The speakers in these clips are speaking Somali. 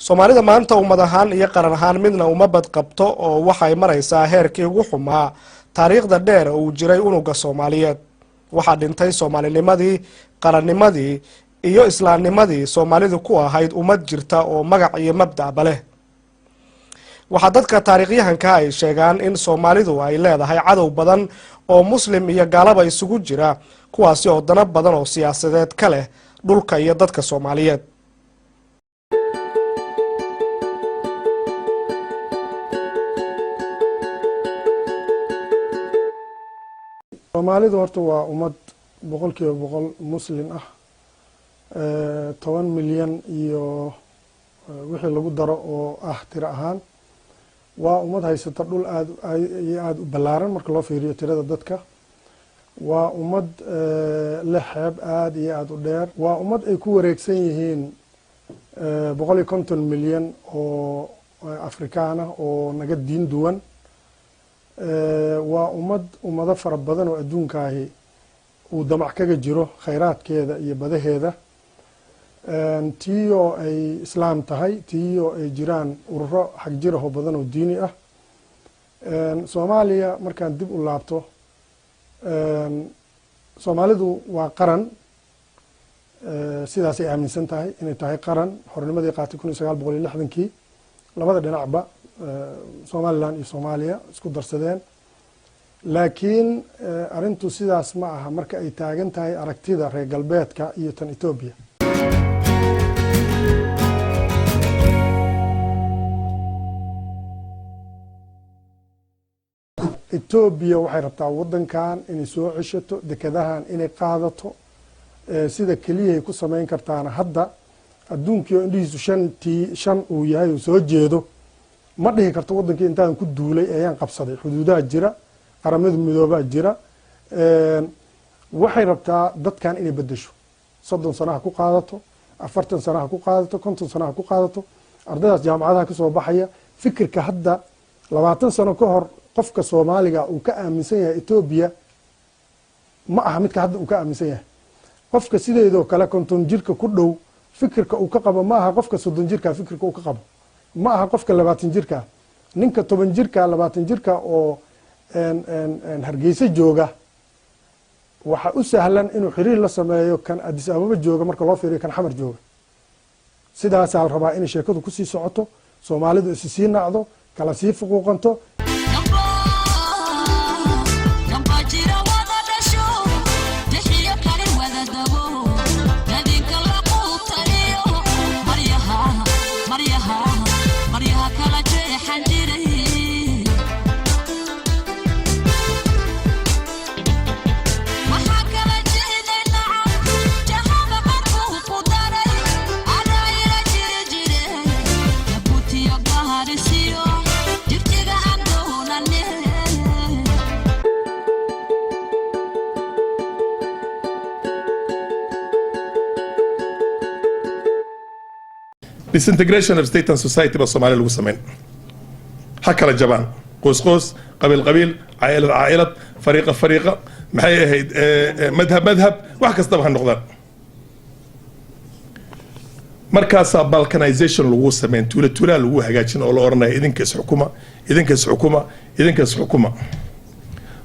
Soomaalida maanta ummad ahaan iyo qaran ahaan midna uma badqabto, oo waxay maraysaa heerkii ugu xumaa taariikhda dheer uu jiray unuga Soomaaliyeed. Waxaa dhintay soomaalinimadii, qarannimadii iyo islaamnimadii Soomaalidu ku ahayd ummad jirta oo magac iyo mabda'ba leh. Waxaa dadka taariikhyahanka ay sheegaan in Soomaalidu ay leedahay cadow badan oo Muslim iyo gaalaba isugu jira, kuwaasi oo dano badan oo siyaasadeed ka leh dhulka iyo dadka Soomaaliyeed. Soomaalidu horta waa ummad 100% Muslim ah, 10 milyan iyo wixii lagu daro oo ah tiro ahaan. Waa ummad haysata dhul aad iyo aada u ballaaran marka loo fiiriyo tirada dadka. Waa ummad leh xeeb aada iyo aada u dheer. Waa ummad ay ku wareegsan yihiin 150 milyan oo Afrikaan ah oo naga diin duwan. Waa ummad ummado fara badan oo adduunkaahi uu damac kaga jiro khayraadkeeda iyo badaheeda. Tiiyoo ay Islaam tahay, tiiyoo ay jiraan ururo xagjiraho badan oo diini ah. Soomaaliya markaan dib u laabto, Soomaalidu waa qaran, sidaasay aaminsan tahay inay tahay qaran. Xornimadii qaatay 1960-kii, labada dhinacba, Somaliland iyo Soomaaliya isku darsadeen. Laakiin arrintu sidaas ma aha marka ay taagan tahay aragtida reer galbeedka iyo tan Etoobiya. Etoobiya waxay rabtaa waddankan inay soo ceshato, dekadahan inay qaadato. Sida keliyahay ku samayn kartaana hadda adduunkii oo indhihiisu shantii shan uu yahay uu soo jeedo, ma dhihi karto waddankii intaan ku duulay ayaan qabsaday. Xuduudaha jira, Qaramada Midoobaa jira. Waxay rabtaa dadkan inay bedesho. 30 sano ha ku qaadato, 40 sano ha ku qaadato, 50 sano ha ku qaadato. Ardaydaas jaamacadaha kasoo baxaya, fikirka hadda 20 sano ka hor qofka Soomaaliga uu ka aaminsan yahay Etoobiya ma aha midka hadda uu ka aaminsan yahay. Qofka sideedoo kale 50 jirka ku dhow fikirka uu ka qabo ma aha qofka 30 jirka fikirka uu ka qabo, ma aha qofka 20 jirka. Ninka 10 jirka, 20 jirka oo Hargeysa jooga waxa u sahlan inuu xiriir la sameeyo kan Addis Ababa jooga marka loo fiiriyo kan Xamar jooga. Sidaasaa la rabaa inay sheekadu kusii socoto, Soomaalidu isi sii nacdo, kala sii fuquuqanto. Jira wada dhasho, bixiyo kali wada dabo, dadinka la quutaliyo, maryaha maryaha maryaha kala jeexan jiray. Waxaa kala jiiday nacab jahaba qarkuu ku daray, adaayira jiri jire Jabuutiyo Gaarisiyo Jigjiga aan doonane. Disintegration of state and society baa Soomaaliya lagu samayn. Ha kala jabaan, qoys qoys, qabiil qabiil, caa'ilad caa'ilad, fariiqa fariiqa, maxay ahayd, madhab madhab, wax kastaba ha noqdaan. Markaasaa balkanization lagu sameyn, tuula tuulaa lagu hagaajin oo la oranaya idinka isxukuma, idinka isxukuma, idinka isxukuma.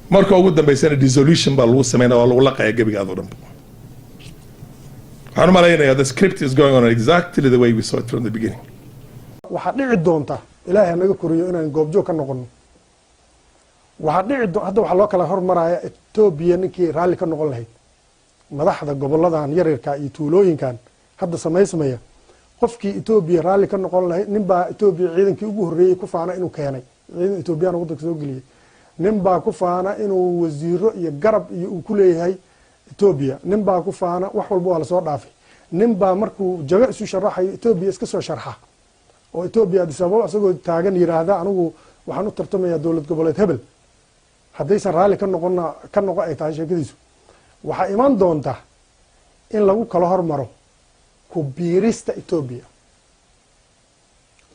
Marka ugu dambeysana dissolution baa lagu sameynaya, waa lagu laqaya gebigaado dhan. Waxaan u malaynayaa the script is going on exactly the way we saw it from the beginning. Waxaa dhici doonta, Ilaahay hanaga koriyo, inaan goobjoog ka noqono. Waxaa dhici hadda waxaa loo kala hormaraya Etoobiya ninkii raalli ka noqon lahayd. Madaxda goboladan yaryarka iyo tuulooyinkan hadda samaysmaya, qofkii Etoobiya raalli ka noqon lahayd. Nin baa Etoobiya ciidankii ugu horreeyey ku faana inuu keenay, ciidan Etoobiyana waddanka soo geliyey. Nin baa ku faana inuu wasiiro iyo garab iyo uu ku leeyahay Etoobiya. Nin baa ku faana wax walba waa lasoo dhaafay. Nin baa markuu jago isu sharaxayo Etoobiya iska soo sharxa oo Etoobiya Addis Ababa isagoo taagan yiraahda, "Anigu waxaan u tartamayaa dowlad goboleed hebel." Haddaysan raalli ka noqonna ka noqo ay tahay sheekadiisu. Waxaa iman doonta in lagu kala hormaro ku biirista Etoobiya.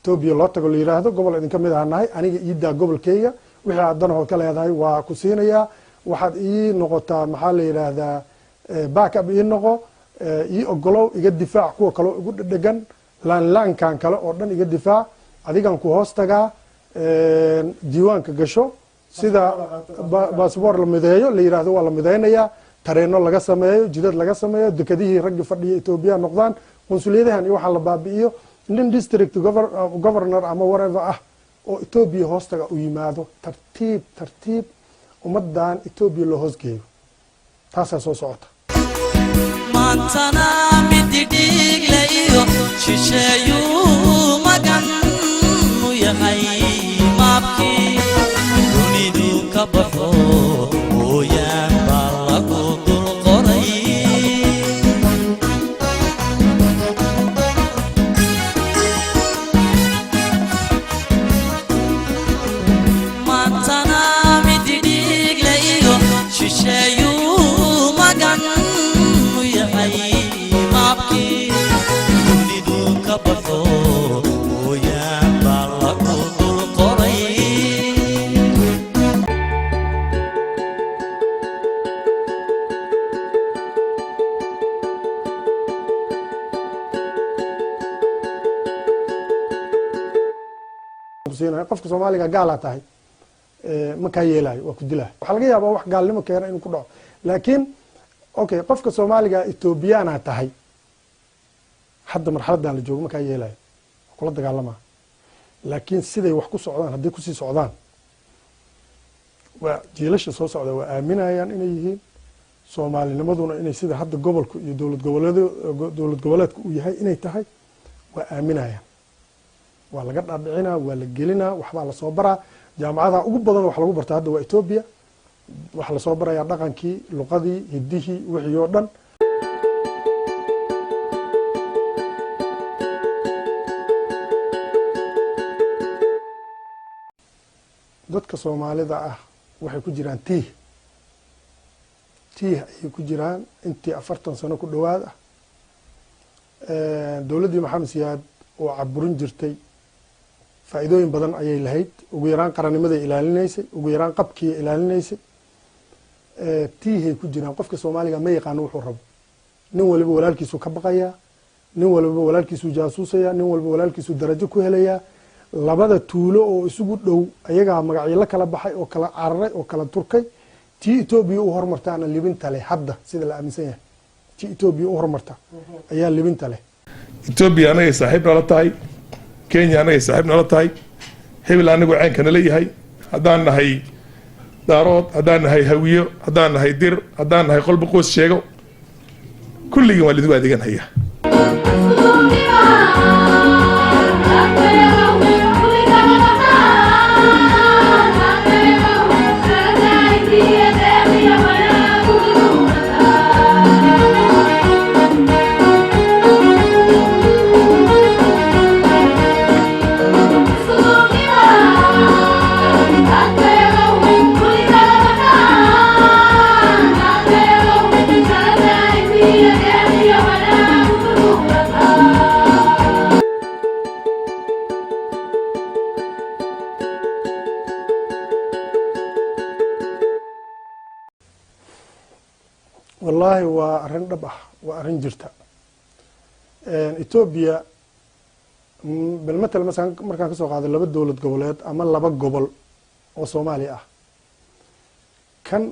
Etoobiya loo tago, la yiraahdo, "Gobol idinka mid aha nahay, aniga iidaa gobolkeyga, wixii aad danahood ka leedahay waa ku siinayaa. Waxaad ii noqotaa, maxaa la yidhaahdaa, backup ii noqo, ii ogolow, iga difaac kuwa kaloo igu dhedhegan." Laanlaankan kale oo dhan iga difaac, adigan ku hoos tagaa, diiwaanka gasho, sida baasboor la mideeyo la yidhaahdo, waa la mideynayaa, tareeno laga sameeyo, jidad laga sameeyo, dekadihii raggi fadhiya Etoobiya noqdaan, qunsuliyadahan iyo waxaa la baabi'iyo, nin district governor ama whatever ah oo Etoobiya hoostaga u yimaado, tartiib tartiib ummadan Etoobiya loo hoosgeeyo. Taasaa soo socota. Maantana mididhiigle iyo shisheeyuu magan u yahay, maabkii dunidu ka baxo mooyaan baa lagu dul qoray. Maantana mididhiigle iyo shisheeyuu magan u yahay, maabkii dunidu ka baxo mooyaan baa lagu dul qoray. Kusiinayo qofka Soomaaliga gaalaa tahay, ma kaa yeelayo, waa ku dilaayo. Waxaa laga yaabaa wax gaalnimo keena inuu ku dhaco, laakiin okay, qofka Soomaaliga Ethoobiyaana tahay, hadda marxaladan la joogo ma kaa yeelayo, waa kula dagaalamaa. Laakiin siday wax ku socdaan, hadday kusii socdaan, waa jiilasha soo socda waa aaminayaan inay yihiin Soomaalinimaduna, inay sida hadda gobolku iyo dowlad goboleed dowlad goboleedku uu yahay inay tahay waa aaminayaan. Waa laga dhaadhicinaa, waa la gelinaa, waxbaa lasoo baraa. Jaamacadaha ugu badan wax lagu barta hadda waa Etoobiya. Waxaa lasoo barayaa dhaqankii, luqadii, hiddihii, wixii oo dhan. Dadka Soomaalida ah waxay ku jiraan tiih tiih ayay ku jiraan intii 40 sano ku dhowaad ah. Dowladdii Maxamed Siyaad oo caburin jirtay faa'iidooyin badan ayay lahayd. Ugu yaraan qarannimaday ilaalinaysay, ugu yaraan qabkiyay ilaalinaysay. Tiihay ku jiraan. Qofka Soomaaliga ma yaqaano wuxuu rabo. Nin waliba walaalkiisuu ka baqayaa, nin waliba walaalkiisuu jaasuusaya, nin waliba walaalkiisuu darajo ku helayaa. Labada tuulo oo isugu dhow ayagaa magacyo la kala baxay oo kala cararay oo kala turkay. Tii Etoobiya u hormartaana libinta leh hadda, sida la aaminsan yahay, tii Etoobiya u hormarta ayaa libinta leh. Etoobiya anagay saaxiib nala tahay, Kenya anagay saaxiib nala tahay, hebel anigu ceenka nala yahay. Haddaan nahay Daarood, haddaan nahay Hawiyo, haddaan nahay Dir, haddaan nahay qolba qoys sheego, kulligin waa lidigu adeegan hayaa. Wallaahi waa arrin dhab ah, waa arrin jirta. Etoobiya bal matal masalan markaan kasoo qaado laba dowlad goboleed ama laba gobol oo Soomaaliya ah, kan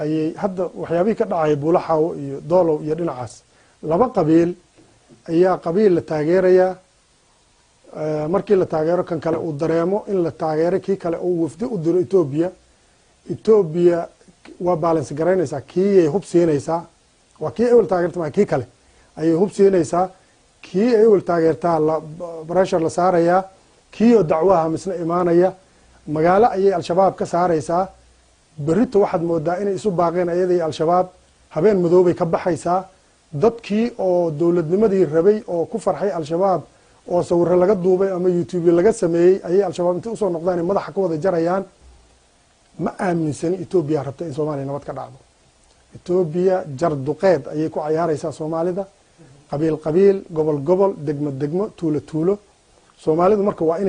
ayay hadda waxyaabihii ka dhacaya Buulaxaawo iyo Doolow iyo dhinacaas, laba qabiil ayaa qabiil la taageerayaa. Markii la taageero, kan kale uu dareemo in la taageeray kii kale, uu wafdi u diro Etoobiya. Etoobiya waa balance garaynaysaa, kiiyay hub siinaysaa, waa kii ewel taageerta maa, kii kale ayay hub siinaysaa. Kii ewel taageertaa la pressure la saarayaa, kii oo dacwaha misna imaanaya, magaalo ayay Al-Shabaab ka saaraysaa. Berrito waxaad moodaa inay isu baaqeen ayada iyo Al-Shabaab. Habeen madoobay ka baxaysaa. Dadkii oo dowladnimadii rabay oo ku farxay Al-Shabaab oo sawiro laga duubay ama YouTube laga sameeyey ayay Al-Shabaab intay usoo noqdaan madaxa ka wada jarayaan. Ma aaminsani Etoobiya rabta in Soomaaliya nabad ka dhacdo. Etoobiya jar duqeed ayay ku cayaaraysaa Soomaalida, qabiil qabiil, gobol gobol, degmo degmo, tuulo tuulo. Soomaalidu marka waa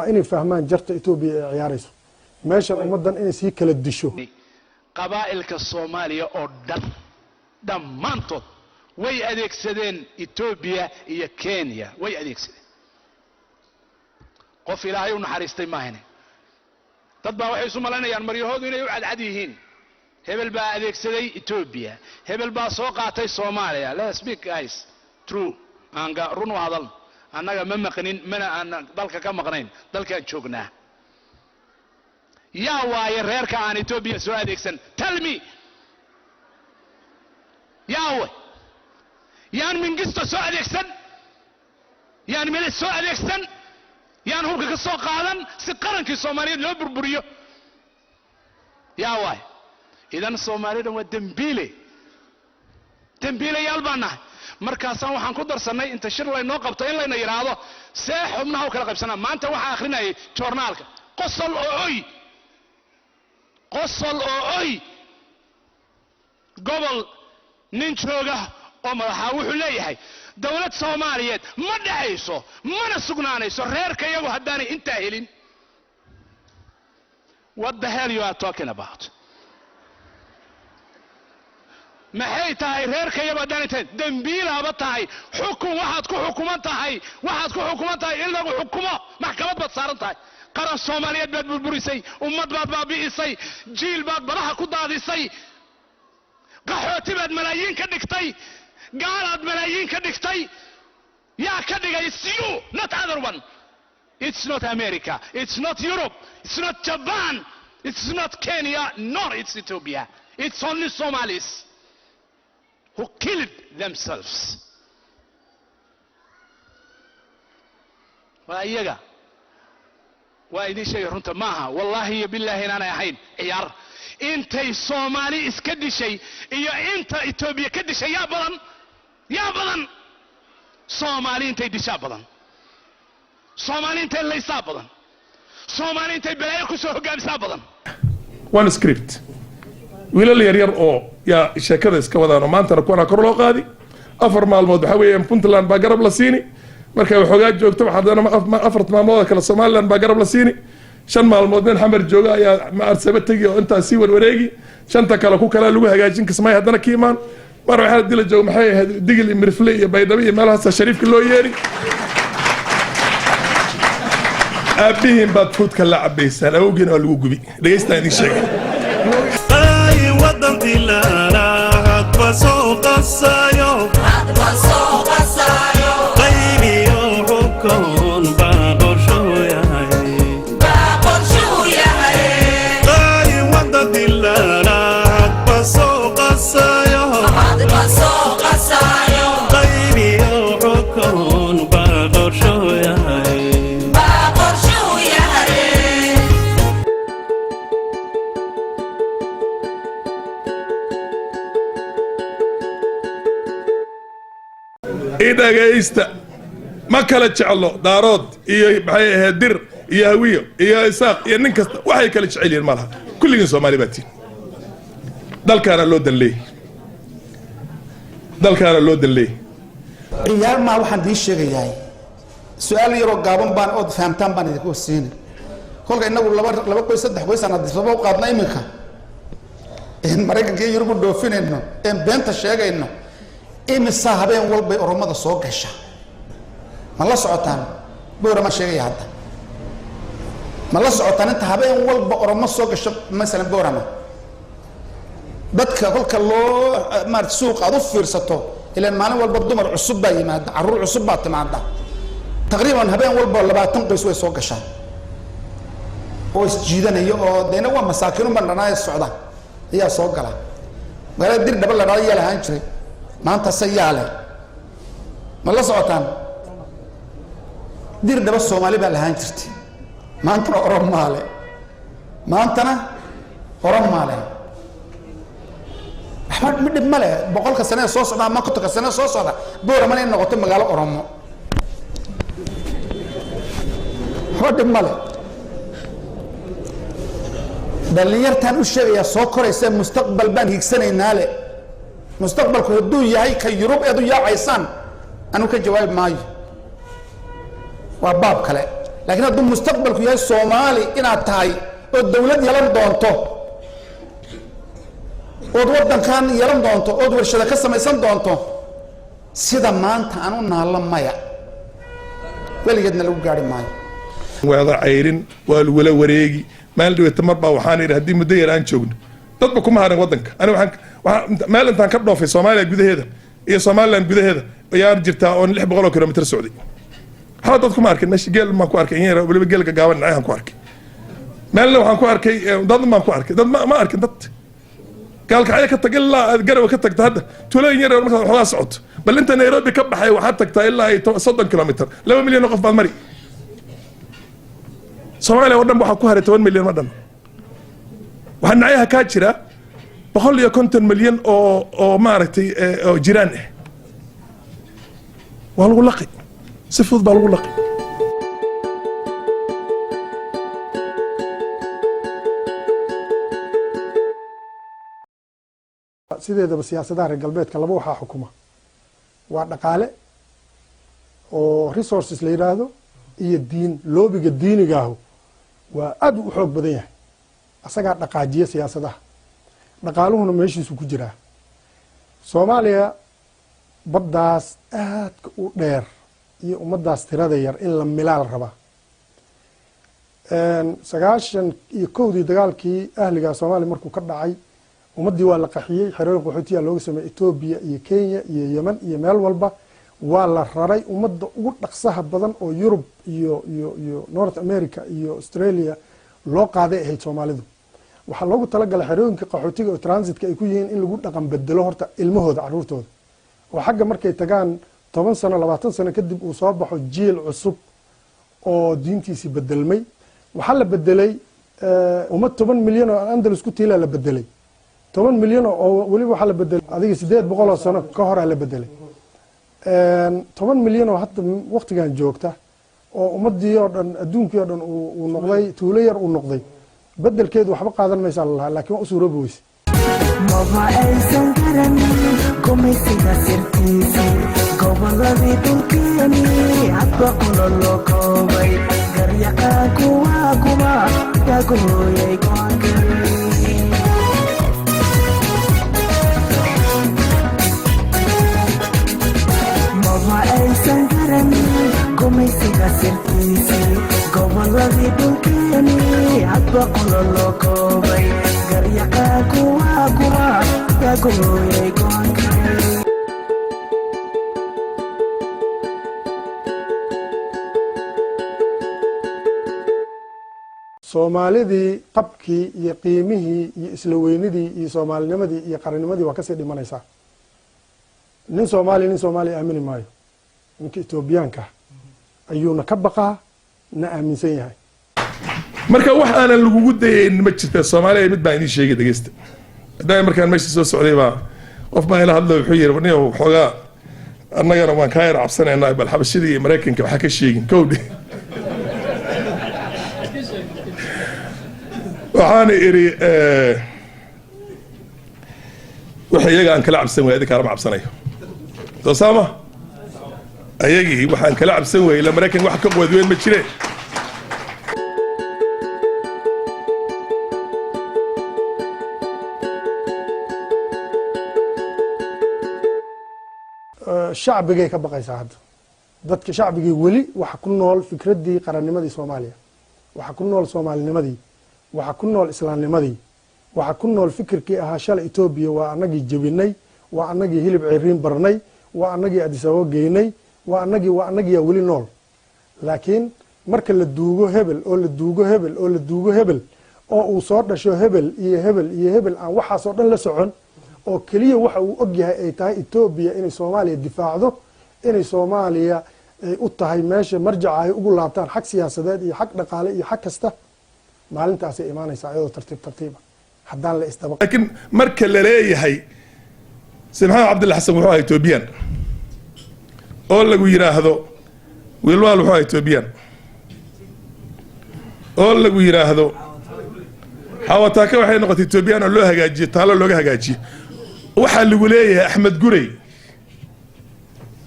inay fahmaan jarta Etoobiya ay ciyaarayso meeshan, ummaddan inay sii kala disho. Qabaa'ilka Soomaaliya oo dhan dhammaantood Way adeegsadeen Etoobiya iyo Kenya, way adeegsadeen. Qof Ilaahay u naxariistay maahane. Dad baa waxay isu malaynayaan maryahoodu inay u cadcad yihiin. Hebel baa adeegsaday Etoobiya, hebel baa soo qaatay Soomaaliya. Let's speak, guys, true. Aan run u hadal. Annaga ma maqnin, mana aan dalka ka maqnayn, dalkaan joognaa. Yaa waaye reerka aan Etoobiya soo adeegsan? Tell me, yaawe yaan Mingisto soo adeegsan? Yaan Meles soo adeegsan? Yaan hubka ka soo qaadan si qarankii Soomaaliyeed loo burburiyo? Yaa waay? Idan Soomaalida waa dembiile, dembiilayaal baan nahay. Markaasaan waxaan ku darsannay inta shir laynoo qabto in layna yidhaahdo see xubnaha u kala qaybsanaa. Maanta waxaa akhrinayay joornaalka, qosol oo oy, qosol oo oy. Gobol nin jooga oo madaxaa wuxuu leeyahay dowlad Soomaaliyeed ma dhacayso mana sugnaanayso reerka iyagu haddaanay intaa helin. What the hell you are talking about? Maxay tahay reerka iyagu haddaanay tahay? Dembiilaaba tahay. Xukun waxaad ku xukuman tahay, waxaad ku xukuman tahay in lagu xukumo. Maxkamad baad saaran tahay. Qaran Soomaaliyeed baad burburisay, ummad baad baabi'isay, jiil baad badaha ku daadisay, qaxooti baad malaayiin ka dhigtay, gaalaad malaayiin ka dhigtay. Yaa ka dhigay? It's you, not other one. It's not America, it's not Europe, it's not Japan, it's not Kenya, nor it's Ethiopia. It's only Somalis who killed themselves. Waa iyaga. Waa idin sheegay, runta maaha. Wallaahi iyo bilaahi inaanay ahayn ciyaar. Intay Soomaali iska dishay iyo inta Etoobiya ka dishay yaa badan? Yaa badan? Soomaali intay dishaa badan, Soomaali intay laysaa badan, Soomaali intay balaayo kusoo hogaamisaa badan. One script, wiilal yaryar oo yaa sheekada iska wadaan oo maantana kuwana kor loo qaadi. 4 maalmood waxaa weeyaan Puntland baa garab la siini. Markay waxoogaa joogto, haddana 4 maalmood kale Somaliland baa garab la siini. 5 maalmood nin Xamar jooga ayaa maarsaba tegi oo intaas sii warwareegi. Shanta kale ku kalaa lagu hagaajin Kismaayo, haddana ka imaan. Mar waxaa dila jooga, maxay ahayd, Digil iyo Mirfle iyo Baydhabo iyo meelahaasa shariifka loo yeeri. Aabbihiin baad fuudka la cabaysaan, awowgiina waa lagu gubi. Dhegeystaan, idin sheegay. Ay wadankii lala hadba soo qasayo, qaybiyo xukun baa qorshuu yahay. Ay wadankii lala hadba soo qasayo, qaybiyo xukun baa qorshuu yahay. I dhagaysta, ma kala jeclo Daarood iyo maxay ahayd, Dir iyo Hawiyo iyo Isaaq iyo nin kasta. Waxay kala jecel yihiin malaha. Kulligiin Soomaali baa tihin. Dalkaana loo danleeyey, dalkaana loo danleeyey. Ciyaar maa. Waxaan idiin sheegayahay su-aal yaroo gaaban baan ood fahamtaan baan idinku siini. Kolka inagu laba laba qoys, saddex qoys aan Addis Ababa u qaadna iminka een Maraykanka iyo Yurub u dhoofinayno een beenta sheegayno, imisa habeen walbay Oromada soo gasha? Ma la socotaan? Bowra sheegaya hadda. Ma la socotaan inta habeen walba Oromo soo gasho, masalan Boorama? Dadka kolka loo maarata suuqa aad u fiirsato, ilaan maalin walba dumar cusub baa yimaada, carruur cusub baa timaada. Taqriiban habeen walba 20 qoys way soo gashaa oo isjiidanaya, oo deena waa masaakiin baan dhanaayo socda ayaa soo gala. Magaalada Dir Dhaba la dhada yaa lahaan jiray, maanta se yaa leh? Ma la socotaan? Dir Dhaba Soomaali baa lahaan jirtay, maantana Oromaale, maantana Oromaale. Waxba ma dhib ma leh. 100-ka sane ee soo socda ama 50-ka sane soo socda, Booramana in noqoto magaalo Oromo, waxba dhib ma leh. Dhallinyartaan u sheegayaa soo koraysa, mustaqbal baan higsanaynaa le. Mustaqbalku hadduu yahay ka Yurub eed u yaacaysaan, anigu ka jawaabi maayo, waa baab kale. Laakiin hadduu mustaqbalku yahay Soomaali inaad tahay oo dawlad yeelan doonto, ood waddankan yeelan doonto, ood warshada ka samaysan doonto. Sida maanta aan u naallo maya, weligeedna lagu gaari maayo. Waada cayrin, waa lagula wareegi. Maalin dhaweyta mar baa waxaan idhi, haddii muddo yar aan joogno, dadba kuma harin waddanka. Ani waxaan meel intaan ka dhoofay Soomaaliya gudaheeda iyo Somaliland gudaheeda ayaan jirtaa oon 600 oo kilomitir socday. Waxba dad kuma arkin meesha. Geel baan ku arkay in yar, weliba geelka gaaban dhinacyahan ku arkay. Meelna waxaan ku arkay dad baan ku arkay, dad ma arkin. Dad Gaalkacyo ka tag ilaa aad Garowe ka tagta, hadda tuulooyin yar yar markaad waxoogaa socoto, bal inta Nairobi ka baxay waxaad tagtaa ilaa ay 30 kilomitir, 2 milyan oo qof baad mari. Soomaaliya oo dhan waxaa ku haray 10 milyan ma dhan. Waxaa dhinacyaha kaa jira 150 milyan oo maaragtay oo jiraan ah. Waa lagu laqi, si fudud baa lagu laqi. Sideedaba siyaasadaha reer galbeedka laba waxaa xukuma: waa dhaqaale oo resources la yidhaahdo iyo diin. Loobiga diinigaahu waa aad u xoog badan yahay, asagaa dhaqaajiya siyaasadaha. Dhaqaaluhuna meeshiisu ku jiraa. Soomaaliya baddaas aadka u dheer iyo ummaddaas tirada yar in la milaal rabaa. 91-dii dagaalkii ahligaa Soomaaliya markuu ka dhacay, ummaddii waa la qaxiyey. Xerooyin qaxootiyaa looga sameeyey Etoobiya iyo Kenya iyo Yemen iyo meel walba waa la raray. Ummadda ugu dhaqsaha badan oo Yurub iyo North America iyo Australia loo qaaday ahayd Soomaalidu. Waxaa loogu talagalay xerooyinka qaxootiga oo transitka ay ku yihiin in lagu dhaqan bedelo horta ilmahooda, caruurtooda, oo xagga markay tagaan 10 sano, 20 sano kadib uu soo baxo jiil cusub oo diintiisii bedelmay. Waxaa la bedelay ummad 10 milyan oo Andalus ku tiilaa la bedelay. 10 milyan oo weliba waxaa la bedelay adiga 800 oo sano ka horaa la bedelay. 10 milyan oo hadda waktigan joogta oo ummadii oo dhan, adduunkii oo dhan uu noqday tuulo yar uu noqday, bedelkeedu waxba qaadan maysaa lalahaa, laakiin waa u suuroobi weyse. Maba aysan garanin gumaysiga sirtiisi. Goboladii dhulkeeni hadba qulo loo koobay, garyaqaanku waa kuma yagooyay go'aankii. Maba aysan garanin gumaysiga sirtiisi. Goboladii dhulkeeni hadba qulo loo koobay, garyaqaanku waa kuma yagooyay go'aankii. Soomaalidii qabkii iyo qiimihii iyo isla weynidii iyo soomaalinimadii iyo qarannimadii waa kasii dhimanaysaa. Nin Soomaaliya nin Soomaaliya aamini maayo. Ninka Etoobiyaanka ayuuna ka baqaa na aaminsan yahay. Marka wax aanan lagugu dayayn ma jirta. Soomaaliya mid baan idiin sheegay, dhegeysta. Haddaa markaan meesha soo socday baa qof baa ila hadla, wuxuu yiri, "Nin xoogaa annagana waan kaa yar cabsanaynaa, bal Xabashidii iyo Maraykanka waxaa ka sheegin kowdhi." Waxaana idhi, waxa iyaga aan kala cabsan waayay adinka kalama cabsanayo. Soo saama ayagii waxaan kala cabsan waayey ila Maraykan wax ka quwad weyn ma jireen. Shacbigay ka baqaysaa hadda. Dadka shacbigii weli waxa ku nool fikraddii qarannimadii Soomaaliya, waxa ku nool soomaalinimadii, waxa ku nool islaamnimadii, waxa ku nool fikirkii ahaa shalay Etoobiya waa anagii jebinay, waa anagii hilib ciriin barnay, waa anagii Addis Ababa geynay, waa anagii, waa anagiyaa weli nool. Laakiin marka la duugo hebel oo la duugo hebel oo la duugo hebel oo uu soo dhasho hebel iyo hebel iyo hebel aan waxaasoo dhan la socon, oo keliya waxa uu og yahay ay tahay Etoobiya inay Soomaaliya difaacdo, inay Soomaaliya ay u tahay meesha marjaca ay ugu laabtaan xag siyaasadeed iyo xag dhaqaale iyo xag kasta, maalintaasay imaanaysaa iyadoo tartiib tartiiba haddaan la isdaba. Laakiin marka la leeyahay Sayid Maxamed Cabdilla Xasan wuxuu ahaa Etoobiyaan, oo lagu yidhaahdo Wiilwaal wuxuu ahaa Etoobiyaan, oo lagu yidhaahdo Xawataaka waxay noqotay Etoobiyaan oo loo hagaajiyo, taalo looga hagaajiyo, waxaa lagu leeyahay Axmed Gurey,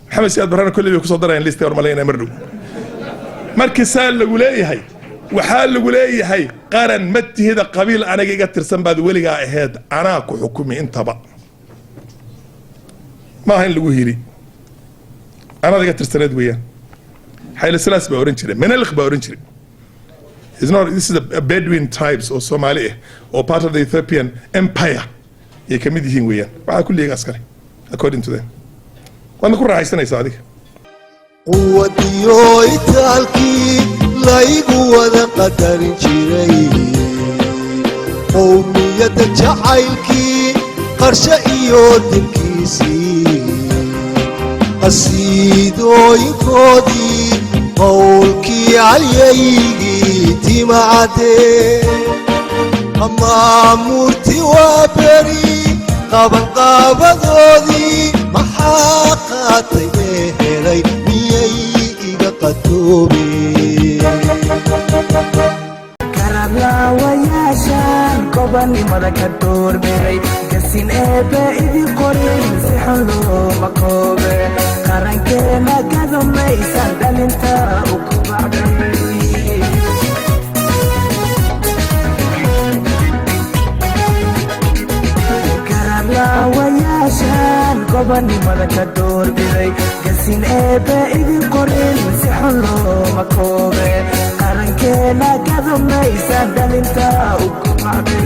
Maxamed Siyaad Barrana kolley bay kusoo darayaan lista hormalaynaya mar dhow. Markii saa lagu leeyahay, waxaa lagu leeyahay qaran ma tihida, qabiil aniga iga tirsan baad weligaa aheyd, anaa ku xukumi. Intaba maaha in lagu hili. Anaad iga tirsaneed weeyaan. Xayla Silaas baa oran jiray, Menelik baa oran jiray. It's not, this is a Bedouin tribes oo Soomaali ah oo part of the Ethiopian Empire ay ka mid yihiin weeyaan. Waxaa kulliga askari according to them. Waadna ku raaxaysanaysaa adiga. Quwadiyo itaalkii laygu wada qadarin jiray, qowmiyadda jacaylkii, qarshe iyo dilkiisii, qasiidooyinkoodii, qowlkii calyaygii, timacadee amaamuurti waa beri qabanqaabadoodii, maxaa qaatay ee helay? Miyay iga qatoobeen? Karablaawayaashan gobanimada ka doorbiday, gasin eebbe idin qorin si xun looma koobe. Qarankeena gadamaysan dhalinta u kubacday. Karablaawayaashan gobanimada ka doorbiday, gasin eebbe idin qorin si xun looma koobe. Qarankeena gadamaysan dhalinta u kubacday.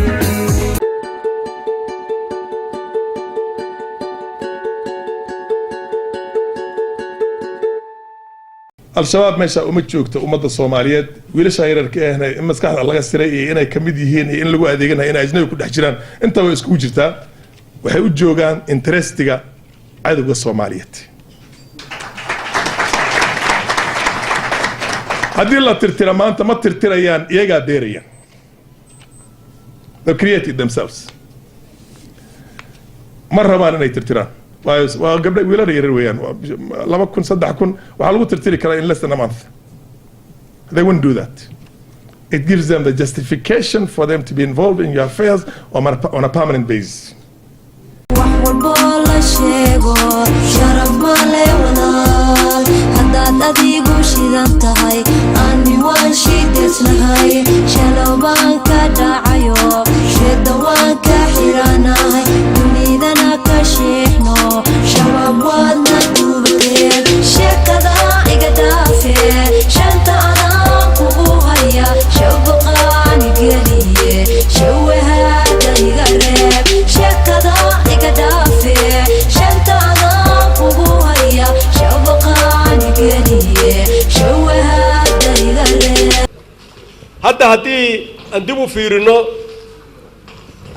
Al-Shabaab meesha uma joogto ummadda Soomaaliyeed, wiilasha yararka ahna in maskaxda laga siray iyo inay kamid yihiin iyo in lagu adeeganayo, inay ajnabi ku dhex jiraan, intaba way iskugu jirtaa. Waxay u joogaan interestiga cadowga Soomaaliyeed. Haddii la tirtira maanta, ma tirtirayaan, iyagaa beerayaan. They created themselves. Ma rabaan inay tirtiraan, waayo waa gabdha, wiilal yaryar weeyaan. Waa 2000, 3000, waxaa lagu tirtiri karaa in less than a month. They wouldn't do that. It gives them the justification for them to be involved in your affairs on a permanent basis. Wax walboo la sheego sharaf male walaal, haddaad adigu shidan tahay, ani waan shideysnahay. Shalow baan ka dhacayo, sheeda waan ka xiranahay, dunidana ka sheexno. Shabaab waadna duubateen, sheekada iga dhaafe. Shanta adaan kugu haya, shabaqaani geliye, shawahaada iga reeb. Sheekada iga dhaafe, shanta adaan kugu haya, shabaqaani geliye, shawahaada iga reeb. Hadda haddii aan dib u fiirino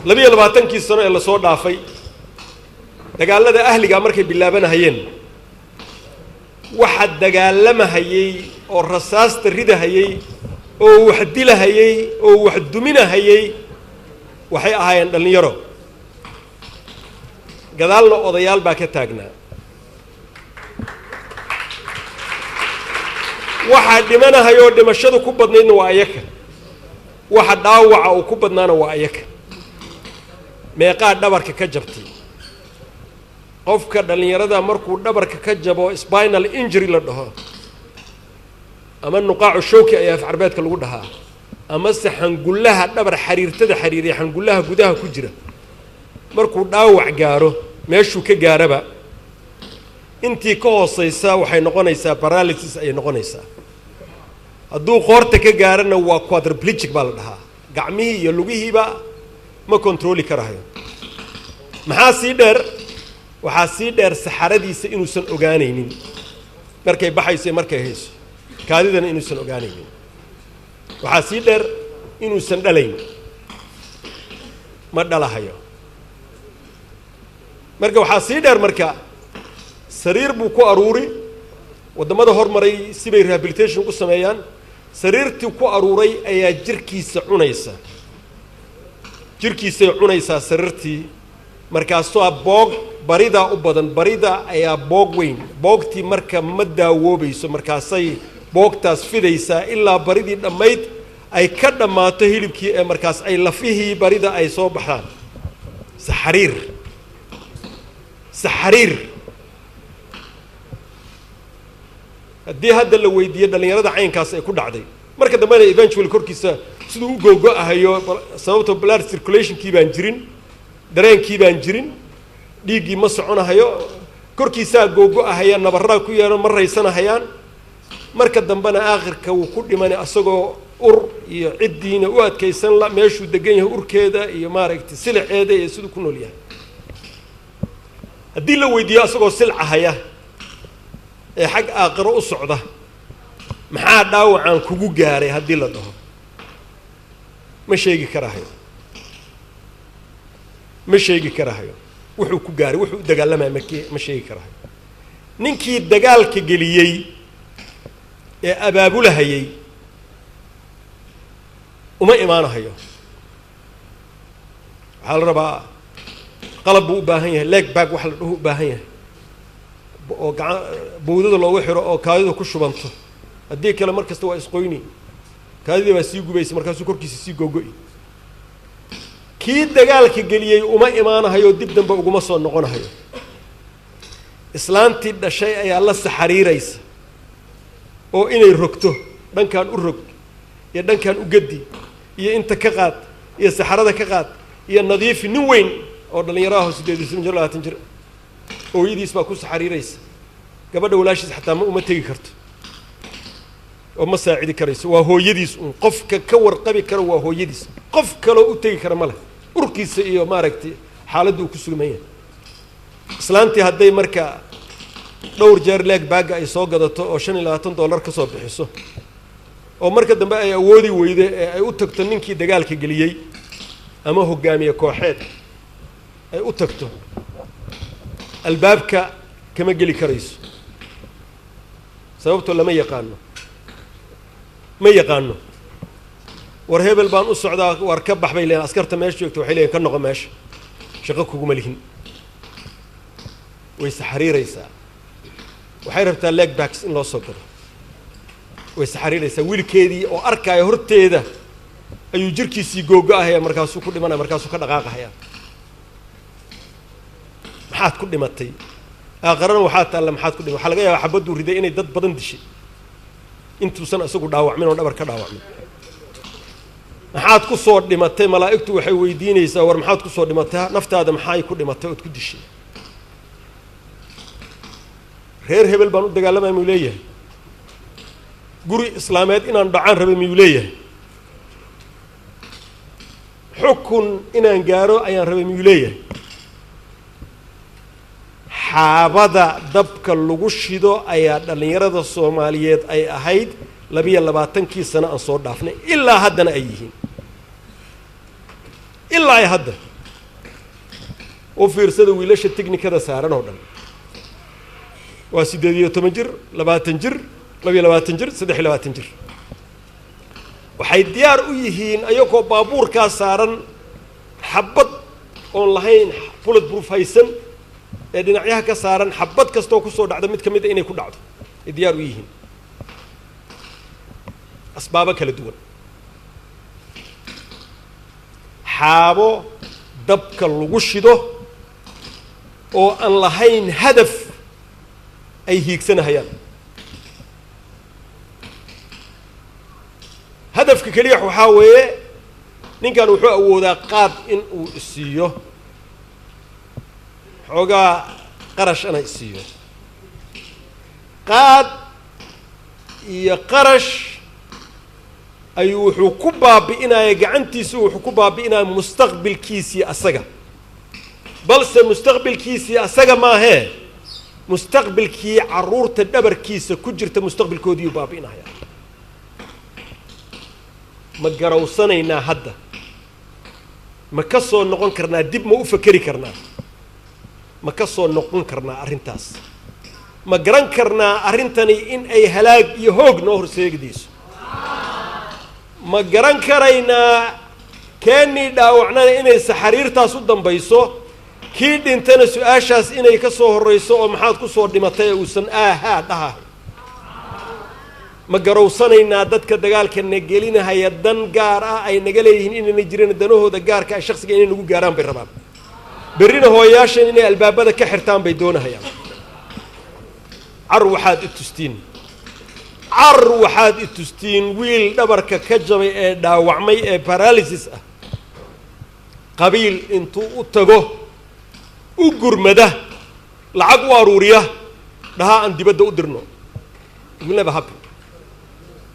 22-kii sano ee lasoo dhaafay, dagaalada ahliga markay bilaabanahayeen, waxa dagaalamahayey oo rasaasta ridahayey oo wax dilahayey oo wax duminahayey waxay ahaayeen dhallinyaro. Gadaalna odayaal baa ka taagnaa. Waxaa dhimanahayoo dhimashadu ku badnaydna waa ayaka, waxa dhaawaca uu ku badnaana waa ayaka. Meeqaa dhabarka ka jabtay? Qofka dhallinyarada markuu dhabarka ka jabo, spinal injury la dhaho ama nuqaacu shawki ayaa af carbeedka lagu dhahaa, amase xangullaha dhabar xariirtada xariiriya, xangullaha gudaha ku jira, markuu dhaawac gaaro, meeshuu ka gaaraba, intii ka hooseysa waxay noqonaysaa paralysis ayay noqonaysaa. Hadduu qoorta ka gaarana waa quadriplegic baa la dhahaa, gacmihii iyo lugihiiba ma controli karahayo. Maxaa sii dheer? Waxaa sii dheer saxaradiisa inuusan ogaanaynin markay baxayso iyo markay hayso, kaadidana inuusan ogaanaynin. Waxaa sii dheer inuusan dhalayn, ma dhalahayo. Marka waxaa sii dheer, marka sariir buu ku aruuri. Waddamada hormaray sibay rehabilitation ku sameeyaan. Sariirtii ku aruuray ayaa jirkiisa cunaysa, jirkiisay cunaysaa sariirtii. Markaasoo boog baridaa u badan, barida ayaa boog weyn. Boogtii marka ma daawoobayso, markaasay boogtaas fidaysaa ilaa baridii dhammayd ay ka dhammaato hilibkii, ee markaas ay lafihii barida ay soo baxaan. Saxariir, saxariir. Haddii hadda la weydiiyo dhallinyarada caynkaas ay ku dhacday, marka dambena eventually korkiisa siduu u googo-ahayo, sababto blood circulationkii baan jirin, dareenkii baan jirin, dhiiggii ma soconahayo. Korkiisaa googo-ahaya, nabarraa ku yeelan, ma raysanahayaan. Marka dambena aakhirka wuu ku dhimani asagoo ur iyo ciddiina u adkaysan la meeshuu degan yahay, urkeeda iyo maaragtay siliceeda iyo siduu ku nool yahay. Haddii la weydiiyo asagoo silcahaya ee xag aakhiro u socda, "Maxaa dhaawacaan kugu gaaray?" haddii la dhaho, ma sheegi karahayo, ma sheegi karahayo wuxuu ku gaaray, wuxuu u dagaalamaya ma sheegi karahayo. Ninkii dagaalka geliyey ee abaabulahayay uma imaanahayo. Waxaa la rabaa qalab buu u baahan yahay, leg bag wax la dhaho u baahan yahay oo gacan bowdada loogu xiro oo kaadidu ku shubanto. Haddii kale mar kasta waa isqoyni, kaadidii baa sii gubaysa, markaasuu korkiisa sii gogo'i. Kii dagaalka geliyey uma imaanahayo, dib dambe uguma soo noqonahayo. Islaantii dhashay ayaa la saxariiraysa oo inay rogto, dhankaan u rog iyo dhankaan u gedi iyo inta ka qaad iyo saxarada ka qaad iyo nadiifi. Nin weyn oo dhallinyaro aho 18 jir, 20 jir, hooyadiis baa ku saxariiraysa. Gabadha walaashiis xataa ma uma tegi karto oo ma saacidi karayso. Waa hooyadiis uun qofka ka warqabi kara, waa hooyadiis. Qof kaloo u tegi kara ma leh, urkiisa iyo maaragtay xaaladda uu ku sugman yahay. Islaantii hadday marka dhowr jeer leg bag-ga ay soo gadato oo $25 ka soo bixiso, oo marka dambe ay awoodi weydo ee ay u tagto ninkii dagaalka geliyey ama hogaamiye kooxeed ay u tagto, albaabka kama geli karayso. Sababtoo lama yaqaano, ma yaqaano. "War hebel baan u socdaa." "War ka bax," bay leeyihin askarta meesha joogta. Waxay leeyihin, "Ka noqo meesha, shaqo kuguma lihin." Way saxariiraysaa, waxay rabtaa leg bags in loo soo gado. Way saxariiraysaa. Wiilkeedii oo arkaya horteeda ayuu jirkiisii googo-ahaya, markaasuu ku dhimanaya, markaasuu ka dhaqaaqahaya. Maxaad ku dhimatay? Aakharana waxaa taalla maxaad ku dhimatay? Waxaa laga yaabaa xabadduu riday inay dad badan dishay intuusan isagu dhaawacmin oo dhabar ka dhaawacmin. Maxaad ku soo dhimatay? Malaa'igtu waxay weydiinaysaa, "War maxaad ku soo dhimatay? Naftaada maxay ku dhimatay ood ku dishay?" Reer hebel baan u dagaalamaya miyuu leeyahay? Guri islaameed inaan dhacaan rabay miyuu leeyahay? Xukun inaan gaaro ayaan rabay miyuu leeyahay? Xaabada dabka lagu shido ayaa dhallinyarada Soomaaliyeed ay ahayd 22-kii sano aan soo dhaafnay, ilaa haddana ay yihiin, ilaa ay hadda. U fiirsada wiilasha tiknikada saaran oo dhan, waa 18 jir, 20 jir, 22 jir, 23 jir. Waxay diyaar u yihiin ayagoo baabuurkaa saaran, xabad oon lahayn bullet proof haysan ee dhinacyaha ka saaran, xabad kastoo kusoo dhacda mid ka mid a inay ku dhacdo ay diyaar u yihiin, asbaabo kala duwan. Xaabo dabka lagu shido oo aan lahayn hadaf ay hiigsanahayaan. Hadafka keliya waxaa weeye, ninkan wuxuu awoodaa qaad in uu isiiyo, xoogaa qarash ana isiiyo. Qaad iyo qarash ayuu wuxuu ku baabi'inaya gacantiisu, wuxuu ku baabi'inaya mustaqbilkiisii asaga. Balse mustaqbilkiisii asaga maahee, mustaqbilkii carruurta dhabarkiisa ku jirta mustaqbilkoodiiyuu baabi'inaya. Ma garawsanaynaa hadda? Ma ka soo noqon karnaa? Dib ma u fakeri karnaa? Ma ka soo noqon karnaa arrintaas? Ma garan karnaa arrintani in ay halaag iyo hoog noo horseegdayso? Ma garan karaynaa keennii dhaawacnana inay saxariirtaas u dambayso, kii dhintana su-aashaas inay ka soo horrayso oo "Maxaad ku soo dhimatay?" ee uusan aahaa dhahahay? Ma garowsanaynaa dadka dagaalkana gelinahaya dan gaar ah ay naga leeyihiin inayna jirin? Danahooda gaarka ah shaksiga inay nagu gaaraan bay rabaan. Berrina hooyayaashan inay albaabada ka xirtaan bay doonahayaan. Car waxaad i tustiin, car waxaad i tustiin wiil dhabarka ka jabay ee dhaawacmay ee paralysis ah, qabiil intuu u tago u gurmada. Lacag u aruuriya, dhahaa aan dibadda u dirno. It will never happen.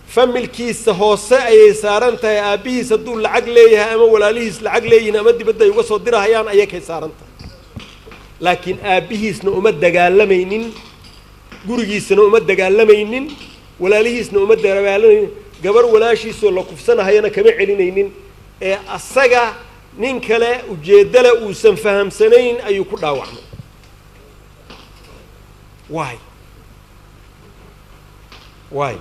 Familkiisa hoose ayay saaran tahay. Aabbihiis hadduu lacag leeyahay ama walaalihiis lacag leeyihiin ama dibadda ay uga soo dirahayaan, ayakay saaran tahay. Laakiin aabbihiisna uma dagaalamaynin, gurigiisana uma dagaalamaynin, walaalihiisna uma dagaalamaynin, gabar walaashiisoo la kufsanahayana kama celinaynin. Ee asaga nin kale ujeeddale uusan fahamsanayn ayuu ku dhaawacmay. Why, why?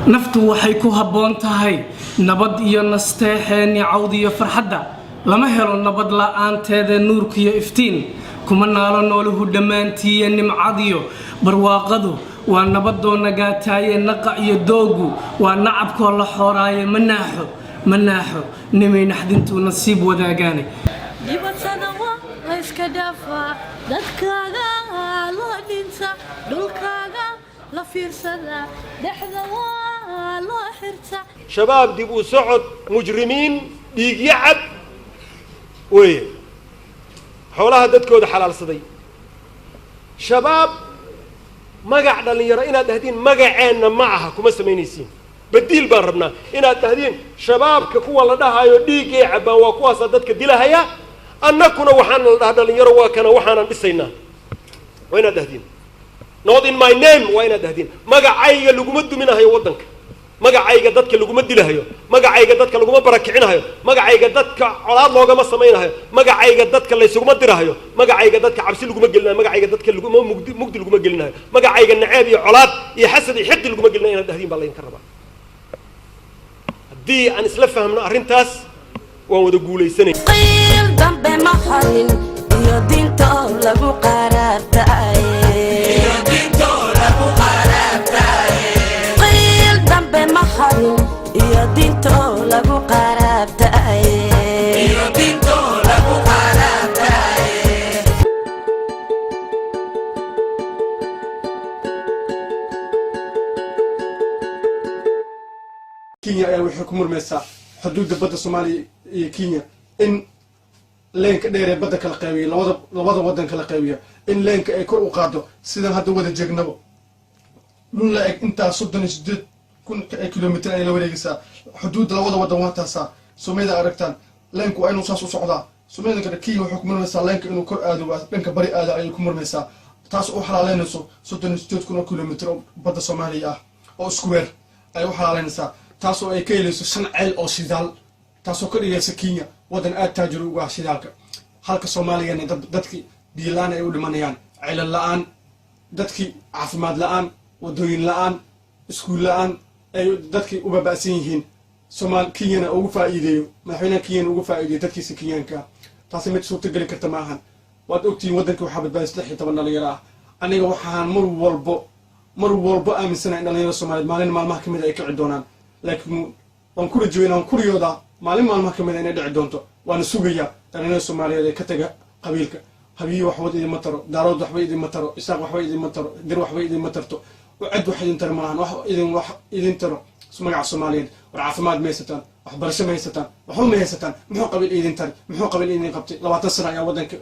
Naftu waxay ku habboon tahay nabad iyo nasteexeenni, cawd iyo farxadda lama helo nabad la'aanteeda. Nuurkiyo iftiin kuma naalo nooluhu dhammaantiiye, nimcadiyo barwaaqadu waa nabadoo nagaataaye. Naqa iyo doogu waa nacabkoo la xooraaye. Ma naaxo, ma naaxo nimay naxdintuu nasiib wadaagaane. Dhibatada waa la iska dhaafaa, dadkaaga loo dhinta, dhulkaaga la fiirsada, dhexda waa loo xirta. Shabaab dib u socod, mujrimiin, dhiigyo cab weeye, xoolaha dadkooda xalaalsaday. Shabaab magac dhallinyaro inaad dhahdiin magaceenna ma aha, kuma samaynaysiin. Badiil baan rabnaa inaad dhahdiin. Shabaabka kuwa la dhahayo dhiiggay cabbaan waa kuwaasaa dadka dilahaya, annakuna waxaana la dhahaa dhallinyaro, waa kana waxaanan dhisaynaa. Waa inaad dhahdiin "Not in my name". Waa inaad dhahdiin magacayga laguma duminahayo waddanka, magacayga dadka laguma dilahayo, magacayga dadka laguma barakicinahayo, magacayga dadka colaad loogama samaynahayo, magacayga dadka laysuguma dirahayo, magacayga dadka cabsi laguma gelinayo, magacayga dadka laguma mugdi mugdi laguma gelinayo, magacayga naceeb iyo colaad iyo xasad iyo xiqdi laguma gelinayo inaad dhahdiin baa laydinka rabaa. Haddii aan isla fahmno arrintaas, waan wada guulaysanay. Qiil dambe ma harin iyo diinta oo lagu qaraabtaaye. Qiil dambe ma harin iyo diinta oo lagu qaraabtaaye. Iyo diinta oo lagu qaraabtaaye. Kenya ayaa waxay ku murmaysaa xuduudda badda Soomaaliya iyo Kenya, in leenka dheer ee badda kala qaybiya, labada waddan kala qaybiya, in leenka ay kor u qaado. Sidaan hadda wada jeegnabo, dhul la eg intaa 38,000 kilomitr ayay la wareegaysaa. Xuduudda labada waddan waa taasaa soomaalida aragtaan. Leenku waa inuu saas u socdaa soomaalida kale. Kenya waxay ku murmaysaa leenka inuu kor aado, waa dhanka bari aado ayay ku murmaysaa, taas u xalaaleynayso 38,000 oo kilomitr oo badda Soomaaliya ah oo square ay u xalaaleynaysaa, taas oo ay ka helayso shan ceel oo shidaal, taasoo ka dhigaysa Kenya waddan aad taajir uga ah shidaalka, halka Soomaaliyana dadkii biyo la-aan ay u dhimanayaan, ceelal la-aan, dadkii caafimaad la-aan, wadooyin la-aan, iskuul la-aan ay dadkii u baaba'san yihiin. Somaal Kenyana ugu faa'iideeyo, madaxweynaha Kenyana ugu faa'iideeyo dadkiisa Kenyaanka ah, taasi mid suurtageli karta ma ahan. Waad ogtihiin, waddankii waxaa badbaadisay 16 dhalinyaro ah. Aniga waxaan mar walbo aaminsanahay in dhalinyarada Soomaaliyeed maalin maalmaha kamid ay kici doonaan, laakiin waan ku rajaweynaa, waan ku riyoodaa maalin maalmaha kamid a inay dhici doonto. Waana sugayaa dhalinyarada Soomaaliyeed ee ka taga qabiilka. Habiyi waxba idinma taro, Daarood waxba idinma taro, Isaaq waxba idinma taro, Dir waxba idinma tarto, cid wax idin taro malahan. Wax idin taro magaca Soomaaliyeed. War caafimaad ma haysataan, waxbarasho ma haysataan, waxba ma haysataan. Muxuu qabiil idin tari? Muxuu qabiil idin qabtay? 20 sano ayaa waddanka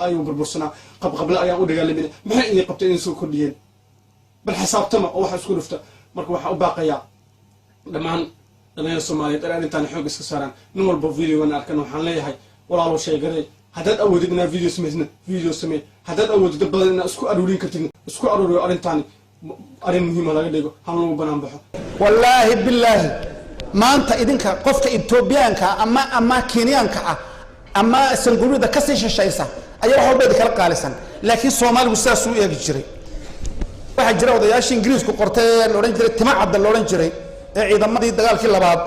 ayuu burbursanaa, qabqable ayaan u dagaalamayna. Maxay idin qabtay, idin soo kordhiyeen? Bal xisaabtama oo waxa isku dhufta. Marka waxaa u baaqayaa dhammaan dhalinyarada Soomaaliyeed in arrintaan xoog iska saaraan. Nin walba videogan arkan waxaan leeyahay, walaalow, sheegaray. Haddaad awoodid inaad video samaysna, video samey. Haddaad awoodid dad badan inaad isku aruurin kartid, isku aruuriyo. Arrintaani arrin muhiima laga dhigo, hal lagu banaan baxo. Wallaahi bilaahi, maanta idinka qofka Etoobiyaanka ama Kenyaanka ah ama sangurida kasii shishaysa ayaa wax walba idinkala qaalisan, laakiin Soomaaligu sidaasuu u eegi jiray. Waxaa jira odayaashii Ingiriisku qortay ee la odhan jiray tima cadda la odhan jiray ee ciidamadii dagaalkii labaad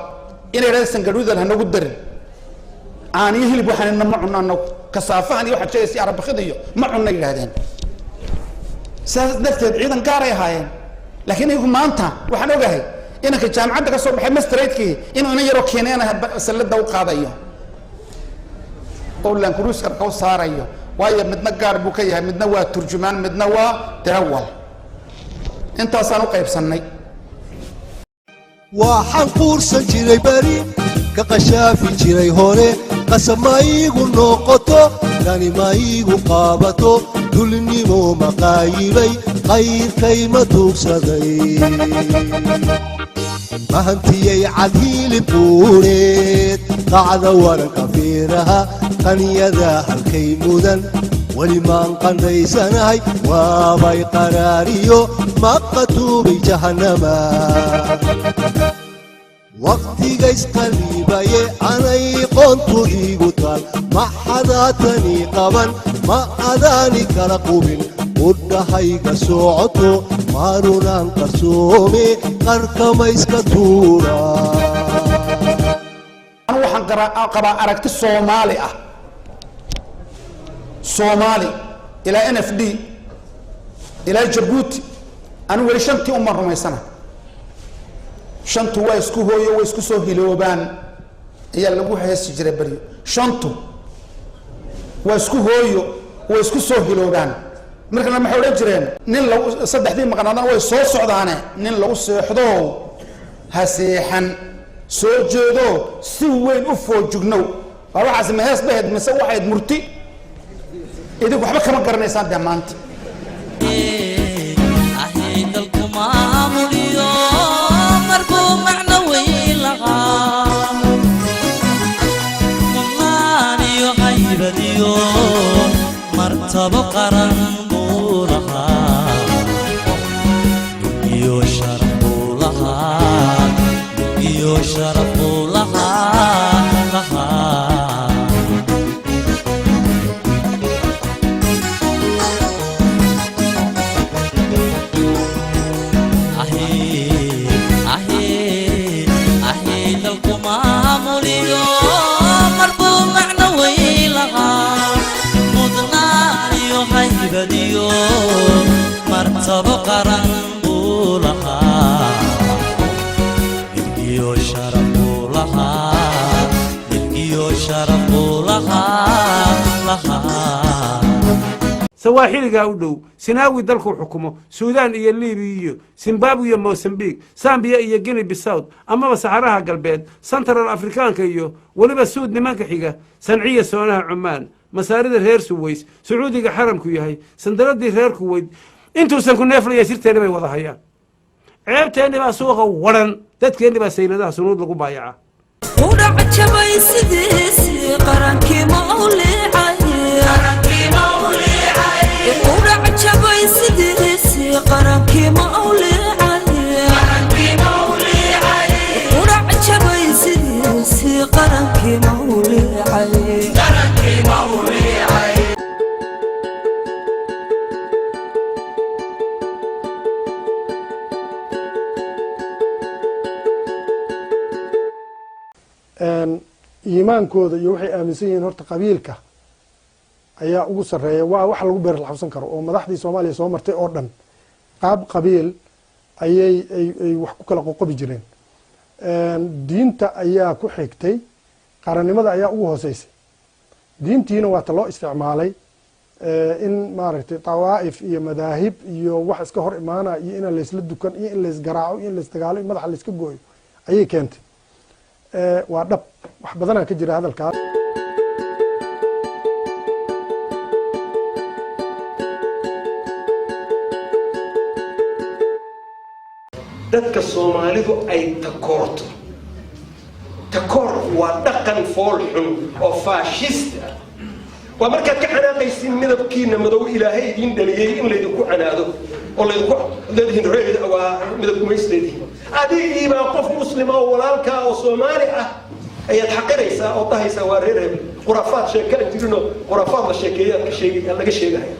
inay yidhahdeen, "Sangaruudan hanagu darin, caaniyo hilib waxaanina ma cunno anagu, kasaafahan iyo waxaad sheegaysa arabakida iyo ma cunno," yidhahdeen. Sidaas darteed ciidan gaaray ahaayeen. Laakiin iyagu maanta waxaan ogahay inanka jaamacadda ka soo baxay mastraydkii inuu inan yaroo keeneena sallada u qaadayo oo Land Cruiser-ka u saarayo, waayo midna gaar buu ka yahay, midna waa turjumaan, midna waa darawal. Intaasaan u qaybsannay. Waxaan quursan jiray beri, ka qashaafi jiray hore, qasab ma iigu noqoto, dani ma iigu qaabato. Dulnimo maqaayibay, qayrkay ma tuugsaday, mahantiyey cadhiili buureed, qacda waranka fiiraha, qaniyada halkay mudan. Weli maan qandhaysanahay, waabay qaraariyo maqatuubay jahannama. Waqtigaysqaliibaye anay qoontu iigu taal, ma xadaatanii qaban, ma adaani kala qubin, qudhahayga socoto maarunaan qarsoome, qarkamayska tuura. Anu waxaan qabaa aragti Soomaali ah, Soomaali ilaa NFD ilaa Jabuuti. Anu weli shantii umaan rumaysana. Shantu waa isku hooyo, way isku soo hiloobaan ayaa lagu heesi jiray baryo. Shantu waa isku hooyo, way isku soo hiloobaan. Markana maxay odhan jireen? Nin lagu saddexdii maqnaadana way soo socdaane, nin lagu seexdo ha seexan, soo jeedo, si weyn u foojignow. Waa waxaas ma hees baheed mise waxayd murti? Idinku waxba kama garanaysaan dee maanta. Dalku maamuliyo markuu macno weyn lahaa, mudnaan iyo haybadiyo martabo qaran buu lahaa, iyo sharaf buu lahaa, iyo sharaf buu lahaa. Ahi dalku maamuliyo markuu macno weyn lahaa, mudnaan iyo haybadiyo martabo qaran buu lahaa, iyo sharaf buu lahaa, iyo sharaf buu lahaa. Sawaaxiligaa u dhow, Sinaawi dalkuu xukumo, Suudaan iyo Libiya iyo Zimbabwe iyo Mosambik, Sambiya iyo Guinea Bissau, amaba Saxaraha Galbeed, Central Afrikaanka iyo weliba Suud nimanka xiga, Sanciya soonaha Cumaan, Masaarida reer Suways, Sacuudiga xaramku yahay, sandaladii reer Kuweyd, intuusan ku neeflaya sirteeni bay wada hayaan. Ceebteenni baa suuqa waran, dadkeenni baa sayladaha sunuud lagu baayaca. Qudhac jabay sidiisii qarankii ma u liicay? Qudhac jabay sidiisii qarankii ma u liicay? Qudhac jabay sidiisii qarankii ma u liicay? Iimaankooda iyo waxay aaminsan yihiin horta qabiilka ayaa ugu sarreeya. Waa wax lagu beer laxabsan karo oo madaxdii Soomaaliya soo martay oo dhan qaab qabiil ayay ay wax ku kala qoqobi jireen. Diinta ayaa ku xigtay, qarannimada ayaa ugu hooseysay. Diintiina waa ta loo isticmaalay in maaragtay tawaa'if iyo madaahib iyo wax iska hor imaana iyo inaan laysla dukan iyo in laysgaraaco iyo in laysdagaalo iyo madaxa layska gooyo ayay keentay. Waa dhab, wax badanaa ka jira hadalkaas. Dadka Soomaalidu ay takoorto, takoor waa dhaqan fool xun oo faashist ah. Waa markaad ka xanaaqaysin midabkiina madow Ilaahay idiin dhaliyey in laydinku canaado oo laydinku leedihiin reer waa midab gumays leedihiin. Adigii baa qof muslima oo walaalkaa oo Soomaali ah ayaad xaqiraysaa oo dhahaysaa waa reer hebel. Khuraafaad sheeke aan jirinoo khuraafaad la sheekeeyaad ka sheegay laga sheegahaya.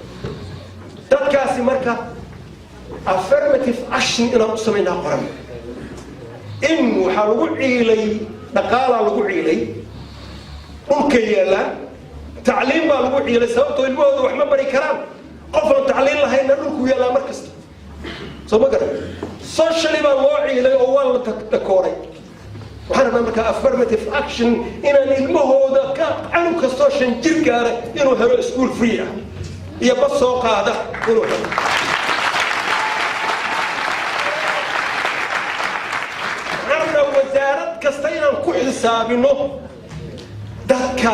Dadkaasi marka affirmative action inaan u samaynaa qoran in waxaa lagu ciilay, dhaqaalaa lagu ciilay, dhulkay yaallaan, tacliim baa lagu ciilay, sababtoo ilmahooda wax ma bari karaan. Qof aan tacliin lahayna dhulku yaallaa mar kasta, soo ma garan? Socially baa loo ciilay oo waa la takooray. Waxaan rabnaa markaa affirmative action inaan ilmahooda ka canug kastoo 5 jir gaara inuu helo school free ah iyo bas soo qaada inuu helo. Waxaan rabnaa wasaarad kasta inaan ku xisaabino dadka,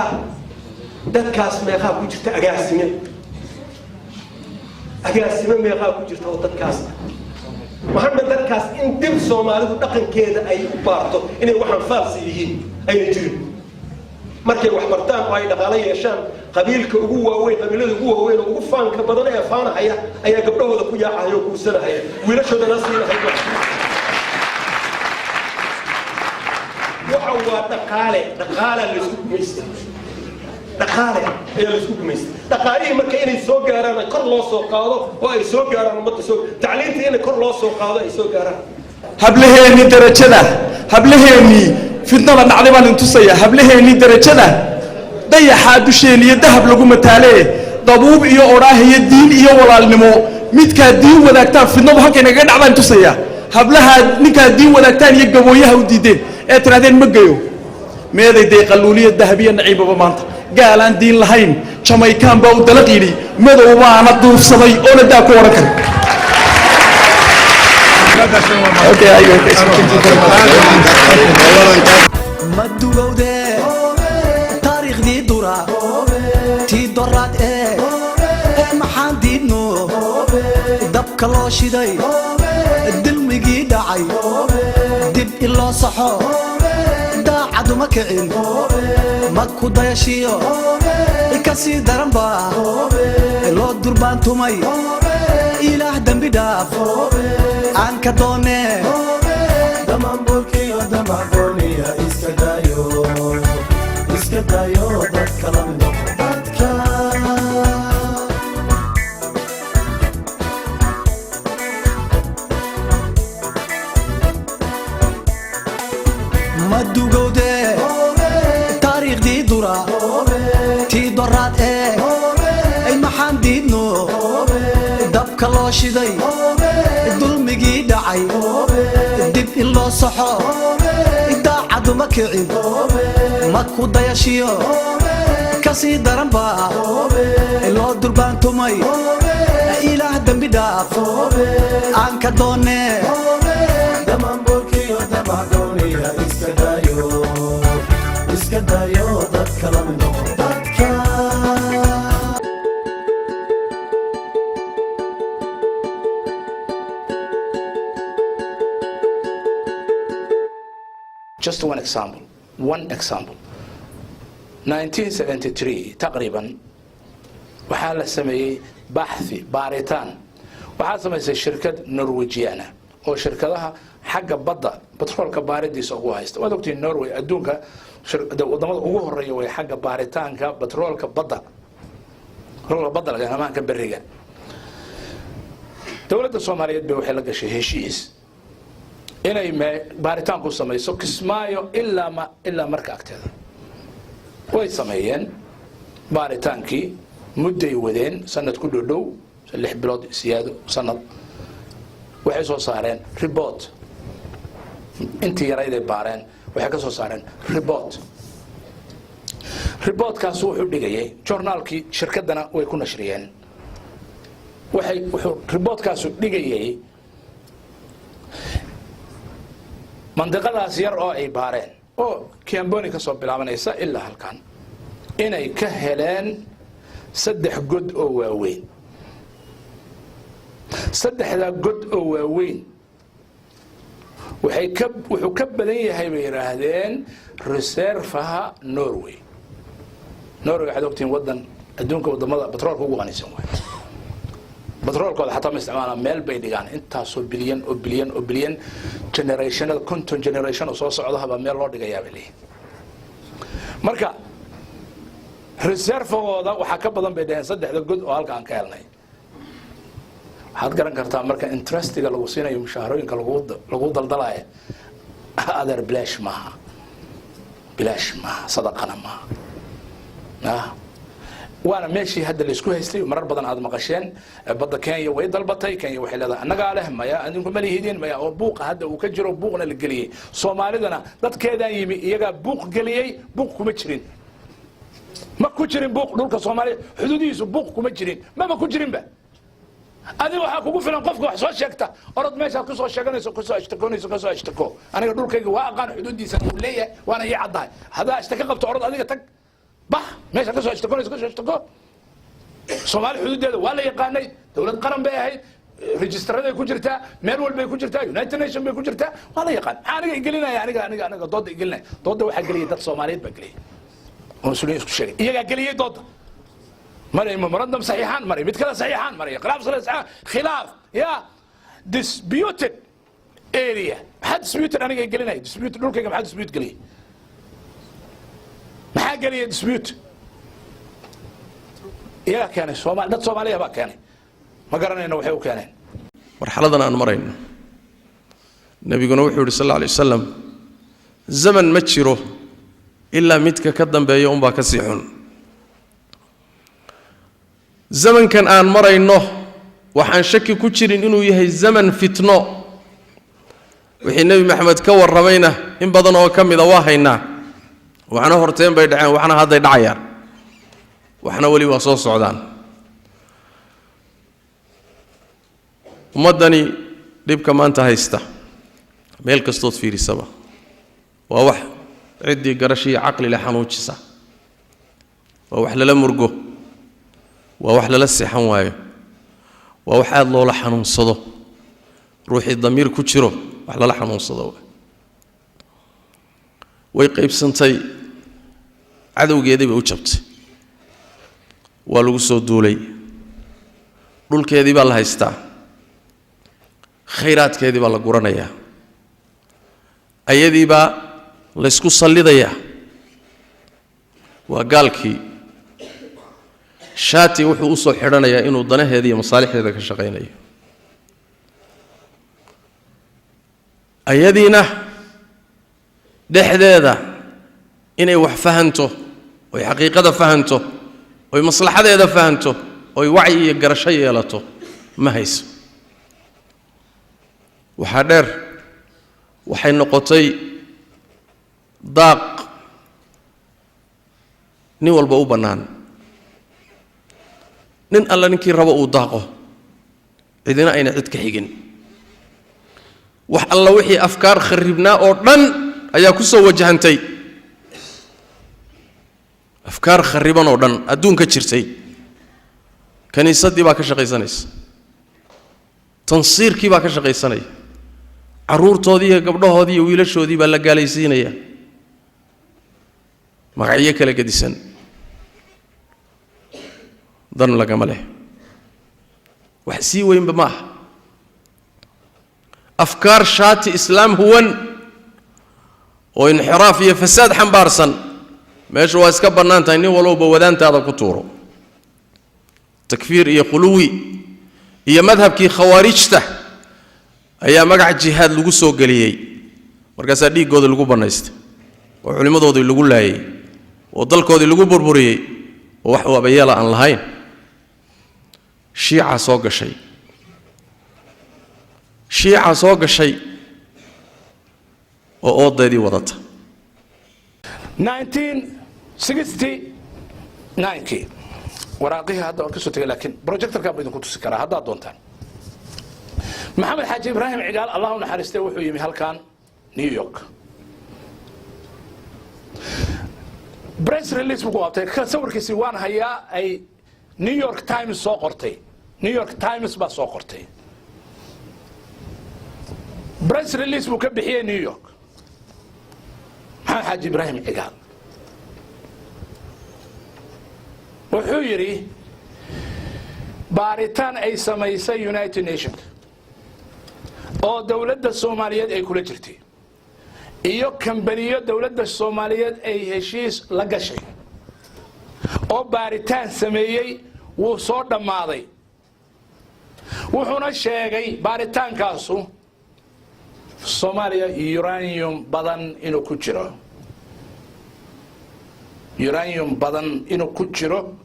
dadkaas meeqaa ku jirta agaasime. Agaasimo meeqaa ku jirta oo dadkaas? Waxaana dadkaas in dib Soomaalidu dhaqankeeda ay u baarto inay waxaan faalsi yihiin ayna jirin. Markay wax bartaan oo ay dhaqaalo yeeshaan, qabiilka ugu waaweyn, qabiilada ugu waaweyn oo ugu faanka badan ee faanahaya ayaa gabdhahooda ku yaacahaya oo guursanahaya, wiilashoodana siinahaya. Waxa waa dhaqaale, dhaqaalaa laysku gumaysta, dhaqaale ayaa laysku gumaysta. Dhaqaalihii marka inay soo gaaraan, kor loo soo qaado oo ay soo gaaraan ummadda, soo tacliintii inay kor loo soo qaado, ay soo gaaraan. Hablaheennii darajada, hablaheennii fitnada dhacday baan idin tusayaa. Hablaheennii darajada, dayaxaa dusheen iyo dahab lagu mataalee, dabuub iyo odhaah iyo diin iyo walaalnimo, midkaad diin wadaagtaan fitnadu halkay nagaga dhacdaan tusayaa. Hablahaa ninkaad diin wadaagtaan iyo gabooyaha u diideen ee tidhahdeen ma geyo, meeday dee qalluuliya dahabiya naciibaba maanta gaalaan diin lahayn Jamaykaan baa u dalaq yidhi, madow baana duufsaday oona daa ku odhan kara. Ma dugowde taariikhdii dura tii doraad ee maxaan diidno dabka loo shiday, dilmigii dhacay dib in loo saxo, daacaduma kicin, ma ku dayashiyo ka sii daranba loo durbaantumay. Ilaah dembi dhaaf aan ka doonee. Damamburkiyo damagooniya iska dayo, iska dayo, dadka la mid noqo dadka. Ma dugowde taariikhdii dura tii doraad ee ay maxaan diidno dabka loo shiday, dulmigii dhacay dib in loo saxo, daacaduma kicin, ma ku dayashiyo ka sii daranba loo durbaantumay. Ilaah dembi dhaaf aan ka doonee. Damamburkiyo damagooniya iska dayo, iska dayo, dadka la mid noqo dadka. Just one example, one example. 1973 taqriiban waxaa la sameeyey baxthi, baaritaan. Waxaa samaysay shirkad Norwegiana oo shirkadaha xagga badda batroolka baaridiisa ugu haysta. Waad ogtihiin, Norway adduunka wadamada ugu horeeya way xagga baaritaanka batroolka badda, batroolka badda laga hamaanka beriga. Dowladda Soomaaliyeed bay waxay la gashay heshiis inay baaritaan ku samayso Kismaayo ilaa ma ilaa marka agteeda. Way sameeyeen baaritaankii, mudday wadeen, sanad ku dhow dhow, 6 bilood siyaado sanad. Waxay soo saareen report. Intii yarayday baareen waxay ka soo saareen report. Reportkaas wuxuu dhigayay journaalkii shirkaddana way ku nashriyeen. Waxay wuxuu reportkaasu dhigayay mandiqadaas yar oo ay baareen oo Kiamboni ka soo bilaabanaysa ilaa halkan inay ka heleen saddex god oo waaweyn. Saddexdaa god oo waaweyn waxay ka wuxuu ka badan yahay, bay yidhaahdeen, reserveha Norway. Norway waxaad ogtihiin waddan adduunka wadamada batroolka ugu qanisan waay. Batroolkooda xataa ma isticmaalaan, meel bay dhigaan intaasoo bilyan oo bilyan oo bilyan, generationada 50 generation oo soo socdahaba meel loo dhigayaa bay leeyihin. Marka reservegooda waxaa ka badan, bay dhaheen, saddexda god oo halka aan ka helnay. Waxaad garan kartaa marka interestiga lagu siinayo, mushaharooyinka lagu daldalaya, adeer, bilaash maaha, bilaash maaha, sadaqana maaha. Waana meeshii hadda laisku haystay marar badan aad maqasheen. Badda Kenya way dalbatay. Kenya waxay leedahay annagaa leh. Maya, adinku ma lihidin, maya. Oo buuqa hadda uu ka jiro, buuqna la geliyey. Soomaalidana dadkeedaan yimi iyagaa buuq geliyey. Buuq kuma jirin, ma ku jirin buuq. Dhulka Soomaaliya xuduudihiisu buuq kuma jirin, maba ku jirinba. Adiga waxaa kugu filan qofka wax soo sheegta, orod meeshaad kusoo sheeganayso, kusoo ashtakoonayso, kasoo ashtako. Aniga dhulkayga waa aqaan, xuduudiisa uu leeyahay waana ii caddahay. Haddaa ashtaka qabto, orod adiga tag, bax meeshaad kasoo ashtakoonayso, kasoo ashtako. Soomaali xuduuddeeda waa la yaqaanay. Dowlad qaran bay ahayd, registeraday ku jirtaa, meel walbay ku jirtaa, United Nation bay ku jirtaa, waa la yaqaan. Maxaa aniga igelinaya? Aniga dooda igelinaya? Dooda waxaa geliyay dad Soomaaliyeed baa geliyay oo Mas-uuliyiin isku sheegay. Iyagaa geliyey dooda. Maray memorandum saxiixaan, maray mid kale saxiixaan, maray khilaaf saxiixaan, khilaaf ya disputed area. Maxaa disputed aniga gelinaya? Dispute dhulkayga maxaa dispute geliyay? Maxaa geliyay dispute? Iyagaa keenay. Soomaali, dad Soomaaliya baa keenay. Ma garanayno waxay u keeneen. Marxaladan aan marayno, Nebiguna wuxuu yidhi sal alla alay wasalam, zaman ma jiro ilaa midka ka dambeeya unbaa ka sii xun. Zamankan aan marayno waxaan shaki ku jirin inuu yahay zaman fitno. Wixii Nebi Maxamed ka warramayna in badan oo ka mida waa haynaa. Waxna horteen bay dhaceen, waxna hadday dhacayaan, waxna weli waa soo socdaan. Ummaddani dhibka maanta haysta meel kastood fiirisaba waa wax ciddii garashiiyo caqlile xanuujisa, waa wax lala murgo, waa wax lala seexan waayo, waa wax aada loola xanuunsado. Ruuxii damiir ku jiro wax lala xanuunsado. Way qaybsantay, cadowgeedii bay u jabtay, waa lagu soo duulay, dhulkeedii baa la haystaa, khayraadkeedii baa la guranayaa, ayadii baa laysku sallidayaa. Waa gaalkii shaati wuxuu u soo xidhanayaa inuu danaheeda iyo masaalixdeeda ka shaqaynayo. Ayadiina dhexdeeda inay wax fahanto, oy xaqiiqada fahanto, oy maslaxadeeda fahanto, oy wacyi iyo garasho yeelato ma hayso. Waxaa dheer, waxay noqotay daaq nin walba u bannaan, nin alla ninkii rabo uu daaqo, cidina ayna cid ka xigin. Wax alla wixii afkaar kharribnaa oo dhan ayaa ku soo wajahantay. Afkaar kharriban oo dhan adduunka jirtay, kiniisaddii baa ka shaqaysanaysa, tansiirkii baa ka shaqaysanaya, carruurtoodii iyo gabdhahoodii iyo wiilashoodii baa la gaalaysiinaya magacyo kala gedisan. Dan lagama leh, wax sii weynba ma aha. Afkaar shaati islaam huwan oo inxiraaf iyo fasaad xambaarsan meesha waa iska bannaan tahay, nin walowba wadaantaada ku tuuro. Takfiir iyo khuluwi iyo madhabkii khawaarijta ayaa magac jihaad lagu soo geliyey, markaasaa dhiiggooda lagu bannaystay, oo culimmadoodii lagu laayey, oo dalkoodii lagu burburiyey, oo wax waabayeela aan lahayn. Shiica soo gashay, shiica soo gashay oo oodeedii wadata. 1969kii waraaqihii hadda waan ka soo tegay, laakiin projectorkaan ba idinku tusi karaa haddaad doontaan. Maxamed Xaaji Ibraahim Cigaal, Allah u naxariistay, wuxuu yimi halkan New York. Press release buu ku qabtay. Sawirkiisi waan hayaa ay New York Times soo qortay. New York Times baa soo qortay. Press release buu ka bixiyey New York Maxamed Xaaji Ibraahim Cigaal. Wuxuu yidhi baaritaan ay samaysay United Nations oo dowladda Soomaaliyeed ay kula jirtay iyo kambaniyo dowladda Soomaaliyeed ay heshiis la gashay oo baaritaan sameeyey wuu soo dhammaaday. Wuxuuna sheegay baaritaankaasu Soomaaliya uranium badan inuu ku jiro, uranium badan inuu ku jiro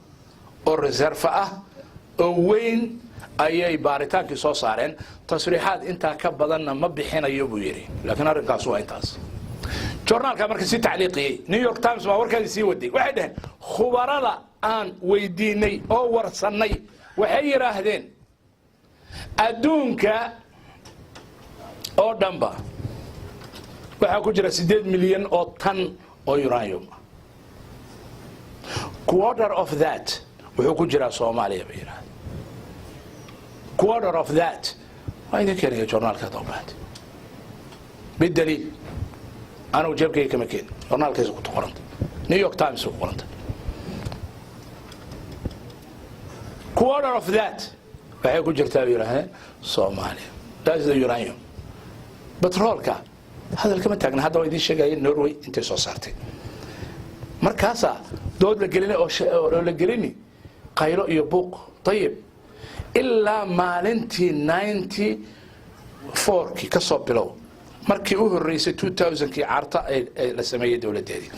oo reserve ah oo weyn ayay baaritaankii soo saareen. Tasriixaad intaa ka badanna ma bixinayo buu yidhi, laakiin arrinkaas waa intaas. Joornaalka marka sii tacliiqiyey New York Times baa warkaadii sii waday. Waxay dhaheen khubarada aan weydiinay oo warsannay waxay yidhaahdeen adduunka oo dhanba waxaa ku jira 8 milyan oo tan oo uranium ah, quarter of that wuxuu ku jiraa Soomaaliya bay yidhahdeen. Quarter of that waa idin keenaya journaalka hadda u baahantay bidaliil. Anigu jeebkayga kama keenin, journaalkaysa ku qoranta, New York Times ku qoranta. Quarter of that waxay ku jirtaa, bay yidhaahdeen, Soomaaliya. That is the uranium. Batroolka hadal kama taagna. Hadda waa idiin sheegaya Norway intay soo saartay. Markaasaa dood la gelini oo la gelini qaylo iyo buuq. Ayib, ilaa maalintii 94-kii ka soo bilow, markii u horreysay 2000-kii Carta ay la sameeyey dowladdeedii,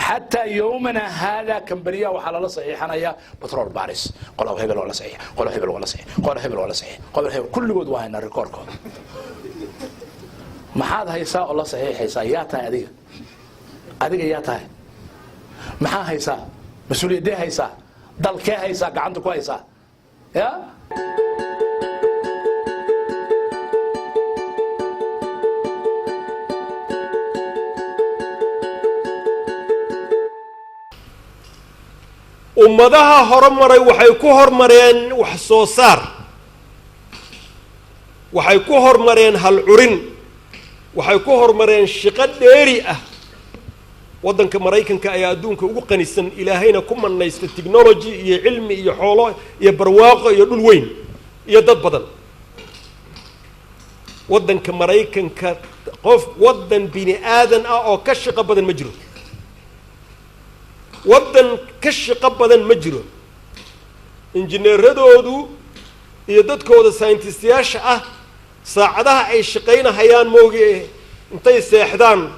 xataa yowmana haada, kambaniyaha waxaa lala saxiixanayaa batrool baris. Qolo hebel waa la saxiix, qolo hebel waa la saxiix, qolo hebel waa la saxiix, qolo hebel. Kulligood waa haynaa rikoorkooda. Maxaad haysaa oo la saxiixaysaa? Yaa tahay adiga? Adiga yaa tahay? Maxaa haysaa? Mas-uuliyaddee haysaa? Dalkee haysaa? Gacanta ku haysaa ya? Ummadaha horumaray waxay ku hormareen wax soo saar, waxay ku hormareen halcurin, waxay ku hormareen shaqo dheeri ah. Waddanka Maraykanka ayaa adduunka ugu qanisan, Ilaahayna ku manaysta technology iyo cilmi iyo xoolo iyo barwaaqo iyo dhul weyn iyo dad badan. Waddanka Maraykanka qof waddan bini aadan ah oo ka shaqo badan ma jiro, waddan ka shaqo badan ma jiro. Injineeradoodu iyo dadkooda sayintistayaasha ah saacadaha ay shaqaynahayaan mooge, intay seexdaan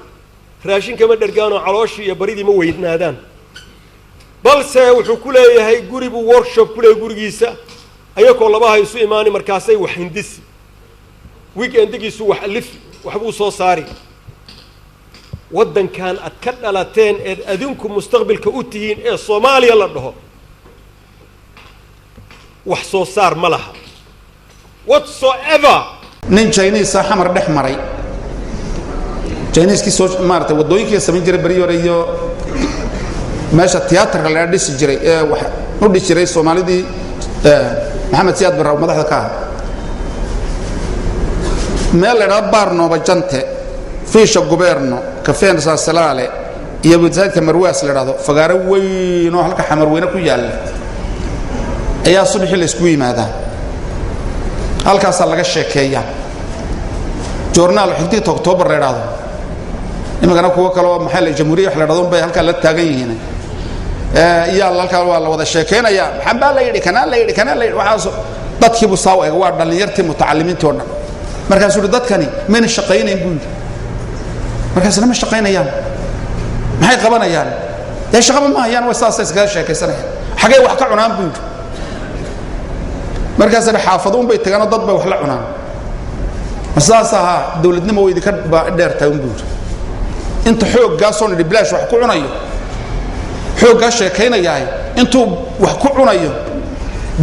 raashin kama dhergaan oo calooshii iyo baridii ma weynaadaan. Balse wuxuu ku leeyahay guri buu workshop ku leeyahay gurigiisa, ayakoo labaha isu imaani, markaasay wax hindisi, weekendigiisu wax alifi, waxbuu soo saari. Waddankan aad ka dhalateen eed adinku mustaqbilka u tihiin ee Soomaaliya la dhaho wax soo saar ma laha whatsoever. Nin Chinese Xamar dhex maray, Chineeskii soo maaragtay waddooyinkii samayn jiray beri hore iyo meesha tiyaatarka laga dhisi jiray ee wax u dhisi jiray Soomaalidii Maxamed Siyaad Barre madaxda ka ah, meel la idhahdo Baar Noobajante, Fiisha Guberno, Kafeen Saasalaale iyo masaajidka Marwaas la idhahdo, fagaaro weyn oo halka Xamarweyne ku yaalla ayaa subaxii la iskugu yimaadaa. Halkaasaa laga sheekeeyaa. Joornaal Xigdigta Oktoobar la idhaahdo, iminkana kuwo kale oo maxaa la Jamhuuriya wax la dhahdo bay halkaa la taagan yihiin. Iyaa halkaa waa la wada sheekeynayaa. Maxaa baa la yidhi? Kanaa la yidhi, kanaa la yidhi. Waxaas dadkiibuu saa u eg, waa dhallinyartii mutacalimiintii oo dhan. Markaasuu yidhi, dadkani mayna shaqaynayn buu yidhi. Markaasna ma shaqaynayaan, maxay qabanayaan? Dee shaqaba ma hayaan, way saasa iskaga sheekaysanayaan. Xagee wax ka cunaan buu yidhi. Markaasna xaafaduun bay tagaanoo dad bay wax la cunaan. Ma saas ahaa? Dowladnimo way idinka dheer tahay un buu yidhi. Inta xooggaasoo nidhi bilaash wax ku cunayo, xooggaa sheekaynayahay intuu wax ku cunayo,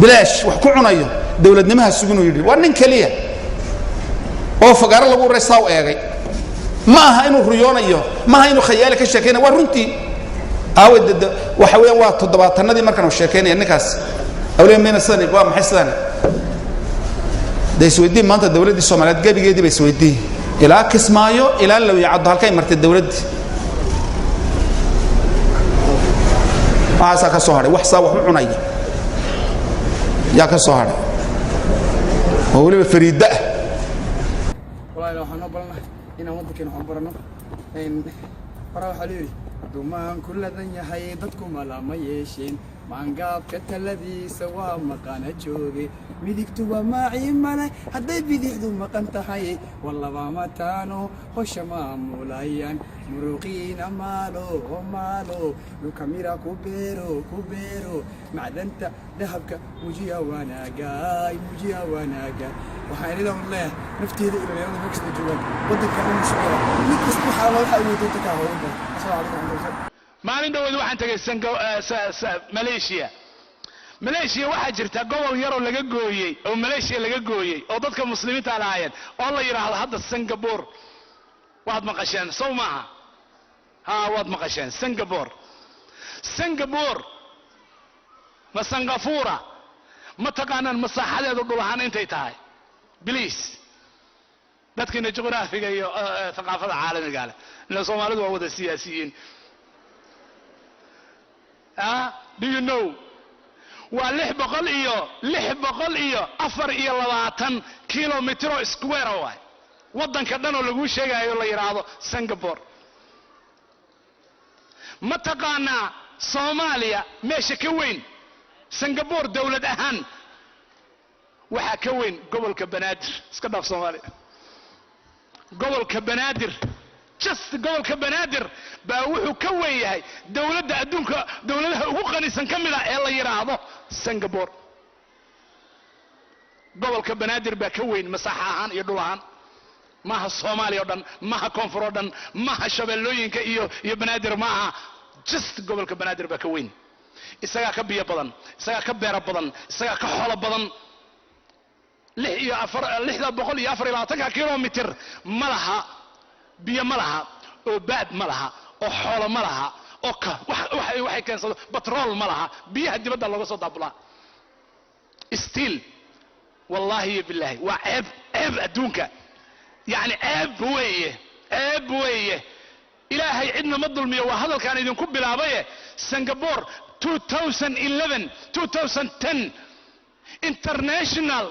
bilaash wax ku cunayo, dowladnimaha suginuu yidhi. Waa nin keliya oo fagaaro lagu uray saa u eegay. Ma aha inuu riyoonayo, ma aha inuu khayaali ka sheekaynayo, waa runtii. Aawe waxa weeyaan waa toddobaatanadii markaan uu sheekaynaya ninkaas awliya mayna sidani. Waa maxay sidani? De isweydii maanta dowladdii Soomaaliyeed gebigeedii ba isweydii, ilaa Kismaayo ilaa Lowyacaddo halkay martay dowladdii? Waxaasaa ka soo hadhay, wax saa wax u cunaya yaa ka soo hadhay oo weliba fariidda ah. Walahi waxaan noo balanahay inaan waddankeena wax u barano. Horaa waxaa la yidhi, dumaan ku ladan yahay dadku malama yeesheen, maangaabka taladiisa waa maqana jooge, midigtu waa maacii male hadday bidixdu maqan tahay, wallaba mataano hosha maamulayaan, muruqiina maalo maalo, dhulka mira ku beero ku beero, macdanta dahabka mujiya wanaagaay, mujiya wanaaga. Waxaan idin leeyahay nafteeda iyo dhalinyarada meel kasta joogaan, waddanka inuu shaqeeya, mid kasta waxaa waxa uu waddanka hoogu badan. Asalaamu calaykum warahmatullahi. Maalin dhaweed waxaan tegay Malaysia. Malaysia waxaa jirta gobol yaroo laga gooyey oo Malaysia laga gooyey oo dadka muslimiinta lahaayeen oo la yidhaahdo hadda Singapore. Waad maqasheen sow maaha? Ha, waad maqasheen Singapore. Singapore ma Singapura? Ma taqaanaan masaaxadeedu dhul ahaan intay tahay? Please, dadkiina juqraafiga iyo thaqaafada caalamiga leh, ila Soomaalidu waa wada siyaasiyiin. Do you know? Waa 624 kilomitro square waay waddanka dhan oo laguu sheegayo la yidhaahdo Singapore. Ma taqaanaa Soomaaliya meesha ka weyn Singapore dowlad ahaan? Waxaa ka weyn gobolka Banaadir. Iska dhaaf Soomaaliya, gobolka Banaadir, just gobolka Banaadir baa wuxuu ka weyn yahay dowladda adduunka dowladaha ugu qanisan ka mid ah ee la yidhaahdo Singapore. Gobolka Banaadir baa ka weyn masaaxa ahaan iyo dhul ahaan. Maaha Soomaaliya o dhan, maaha koonfur oo dhan, maaha shabeellooyinka iyo Banaadir, maaha. Just gobolka Banaadir baa ka weyn. Isagaa ka biyo badan, isagaa ka beero badan, isagaa ka xoolo badan. Lix iyo afar 624-ka kilomitr ma laha biyo, ma laha oo baad ma laha oo xoolo ma laha oo waxay keensado batrool ma laha. Biyaha dibadda looga soo daabulaa still. Wallahi iyo billahi, waa ceeb, ceeb adduunka, yacni ceeb weeye, ceeb weeye. Ilaahay cidna ma dulmiyo, waa hadalkaan idinku bilaabaye. Singapore 2011, 2010 International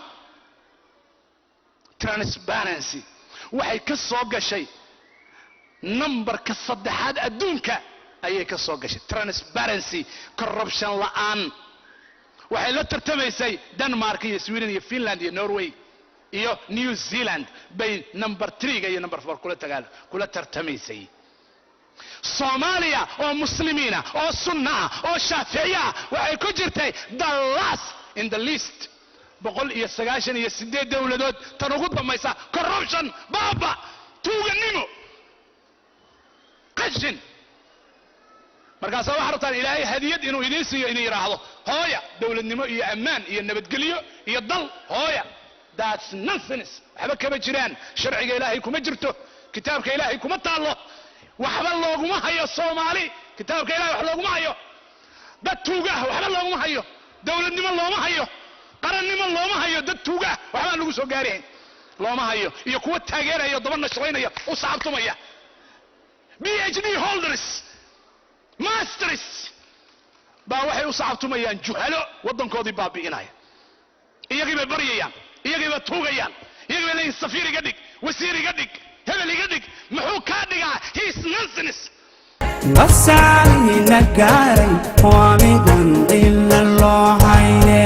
Transparency waxay ka soo gashay numberka saddexaad adduunka ayay ka soo gashay transparency, corruption la'aan. Waxay la tartamaysay Denmark iyo Sweden iyo Finland iyo Norway iyo New Zealand bay number 3-ga iyo number 4 kula tagaal kula tartamaysay. Soomaaliya oo muslimiina oo sunna ah oo shaaficiya ah waxay ku jirtay the last in the list, 198 dowladood tan ugu dambaysa. Corruption, baaba, tuuganimo, qashin. Markaasaa waxaa rabtaan Ilaahay hadiyad inuu idiin siiyo, idin yidhaahdo hooya dowladnimo iyo ammaan iyo nabadgelyo iyo dal hooya. That's nonsense. Waxba kama jiraan. Sharciga Ilaahay kuma jirto, kitaabka Ilaahay kuma taallo, waxba looguma hayo Soomaali. Kitaabka Ilahay wax looguma hayo. Dad tuugaah waxba looguma hayo, dowladnimo looma hayo, qarannimo looma hayo. Dad tuugaah waxbaan lagu soo gaarihayn looma hayo, iyo kuwa taageeraya, daba nashraynaya, u sacabtumaya. PhD holders, masters baa waxay u sacabtumayaan juhalo waddankoodii baabi'inaya. Iyagii bay baryayaan, iyagii bay tuugayaan, iyagii bay leeyihin safiir iga dhig, wasiir iga dhig, hebel iga dhig. Muxuu kaa dhigaa? He's nonsense. Qasaarihina gaaray waa midan ila loo hayne.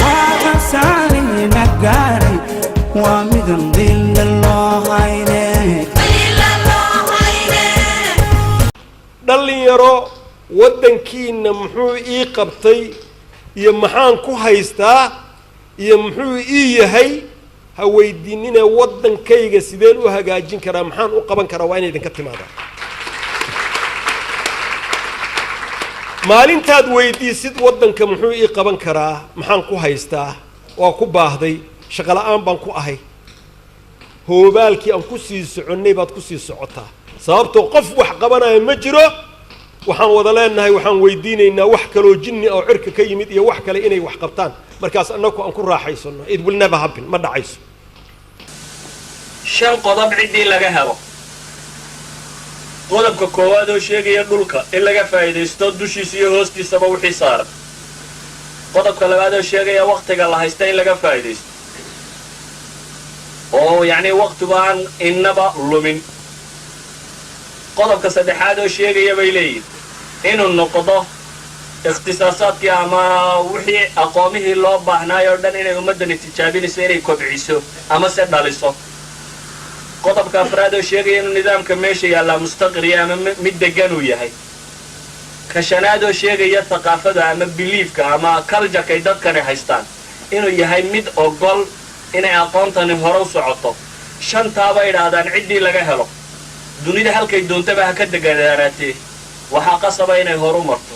Waa qasaarihina gaaray, waa midan ila loo hayne. Dhallinyaro, waddankiina muxuu ii qabtay iyo maxaan ku haystaa iyo muxuu ii yahay ha weydiinine, waddankayga sideen u hagaajin karaa, maxaan u qaban karaa, waa inay idinka timaadaan. Maalintaad weydiisid waddanka muxuu ii qaban karaa, maxaan ku haystaa, waa ku baahday, shaqo la'aan baan ku ahay, hoobaalkii aan ku sii soconnay baad ku sii socotaa. Sababtoo qof wax qabanaya ma jiro. Waxaan wada leenahay, waxaan weydiinaynaa wax kaloo jinni oo cirka ka yimid iyo wax kale inay wax qabtaan, markaas annagu aan ku raaxaysano. It will never happen, ma dhacayso. Shan qodob ciddii laga helo: qodobka koowaad oo sheegaya dhulka in laga faa'iidaysto dushiisa iyo hoostiisaba wixii saaran; qodobka labaad oo sheegaya wakhtiga la haysta in laga faa'iidaysto oo yacnii wakhtigu aan innaba lumin; qodobka saddexaad oo sheegaya, bay leeyihin, inuu noqdo ikhtisaasaadkii ama wixii aqoomihii loo baahnaay oo dhan inay ummaddani tijaabinayso, inay kobciso ama se dhaliso; qodobka afraad oo sheegaya inuu nidaamka meesha yaallaa mustaqriya ama mid degan uu yahay; ka shanaad oo sheegaya thaqaafada ama beliefka ama culturekay dadkani haystaan inuu yahay mid ogol inay aqoontani hore u socoto. Shantaabay idhaahdaan ciddii laga helo, dunida halkay doontaba ha ka deganaanaatee, waxaa qasaba inay horu marto.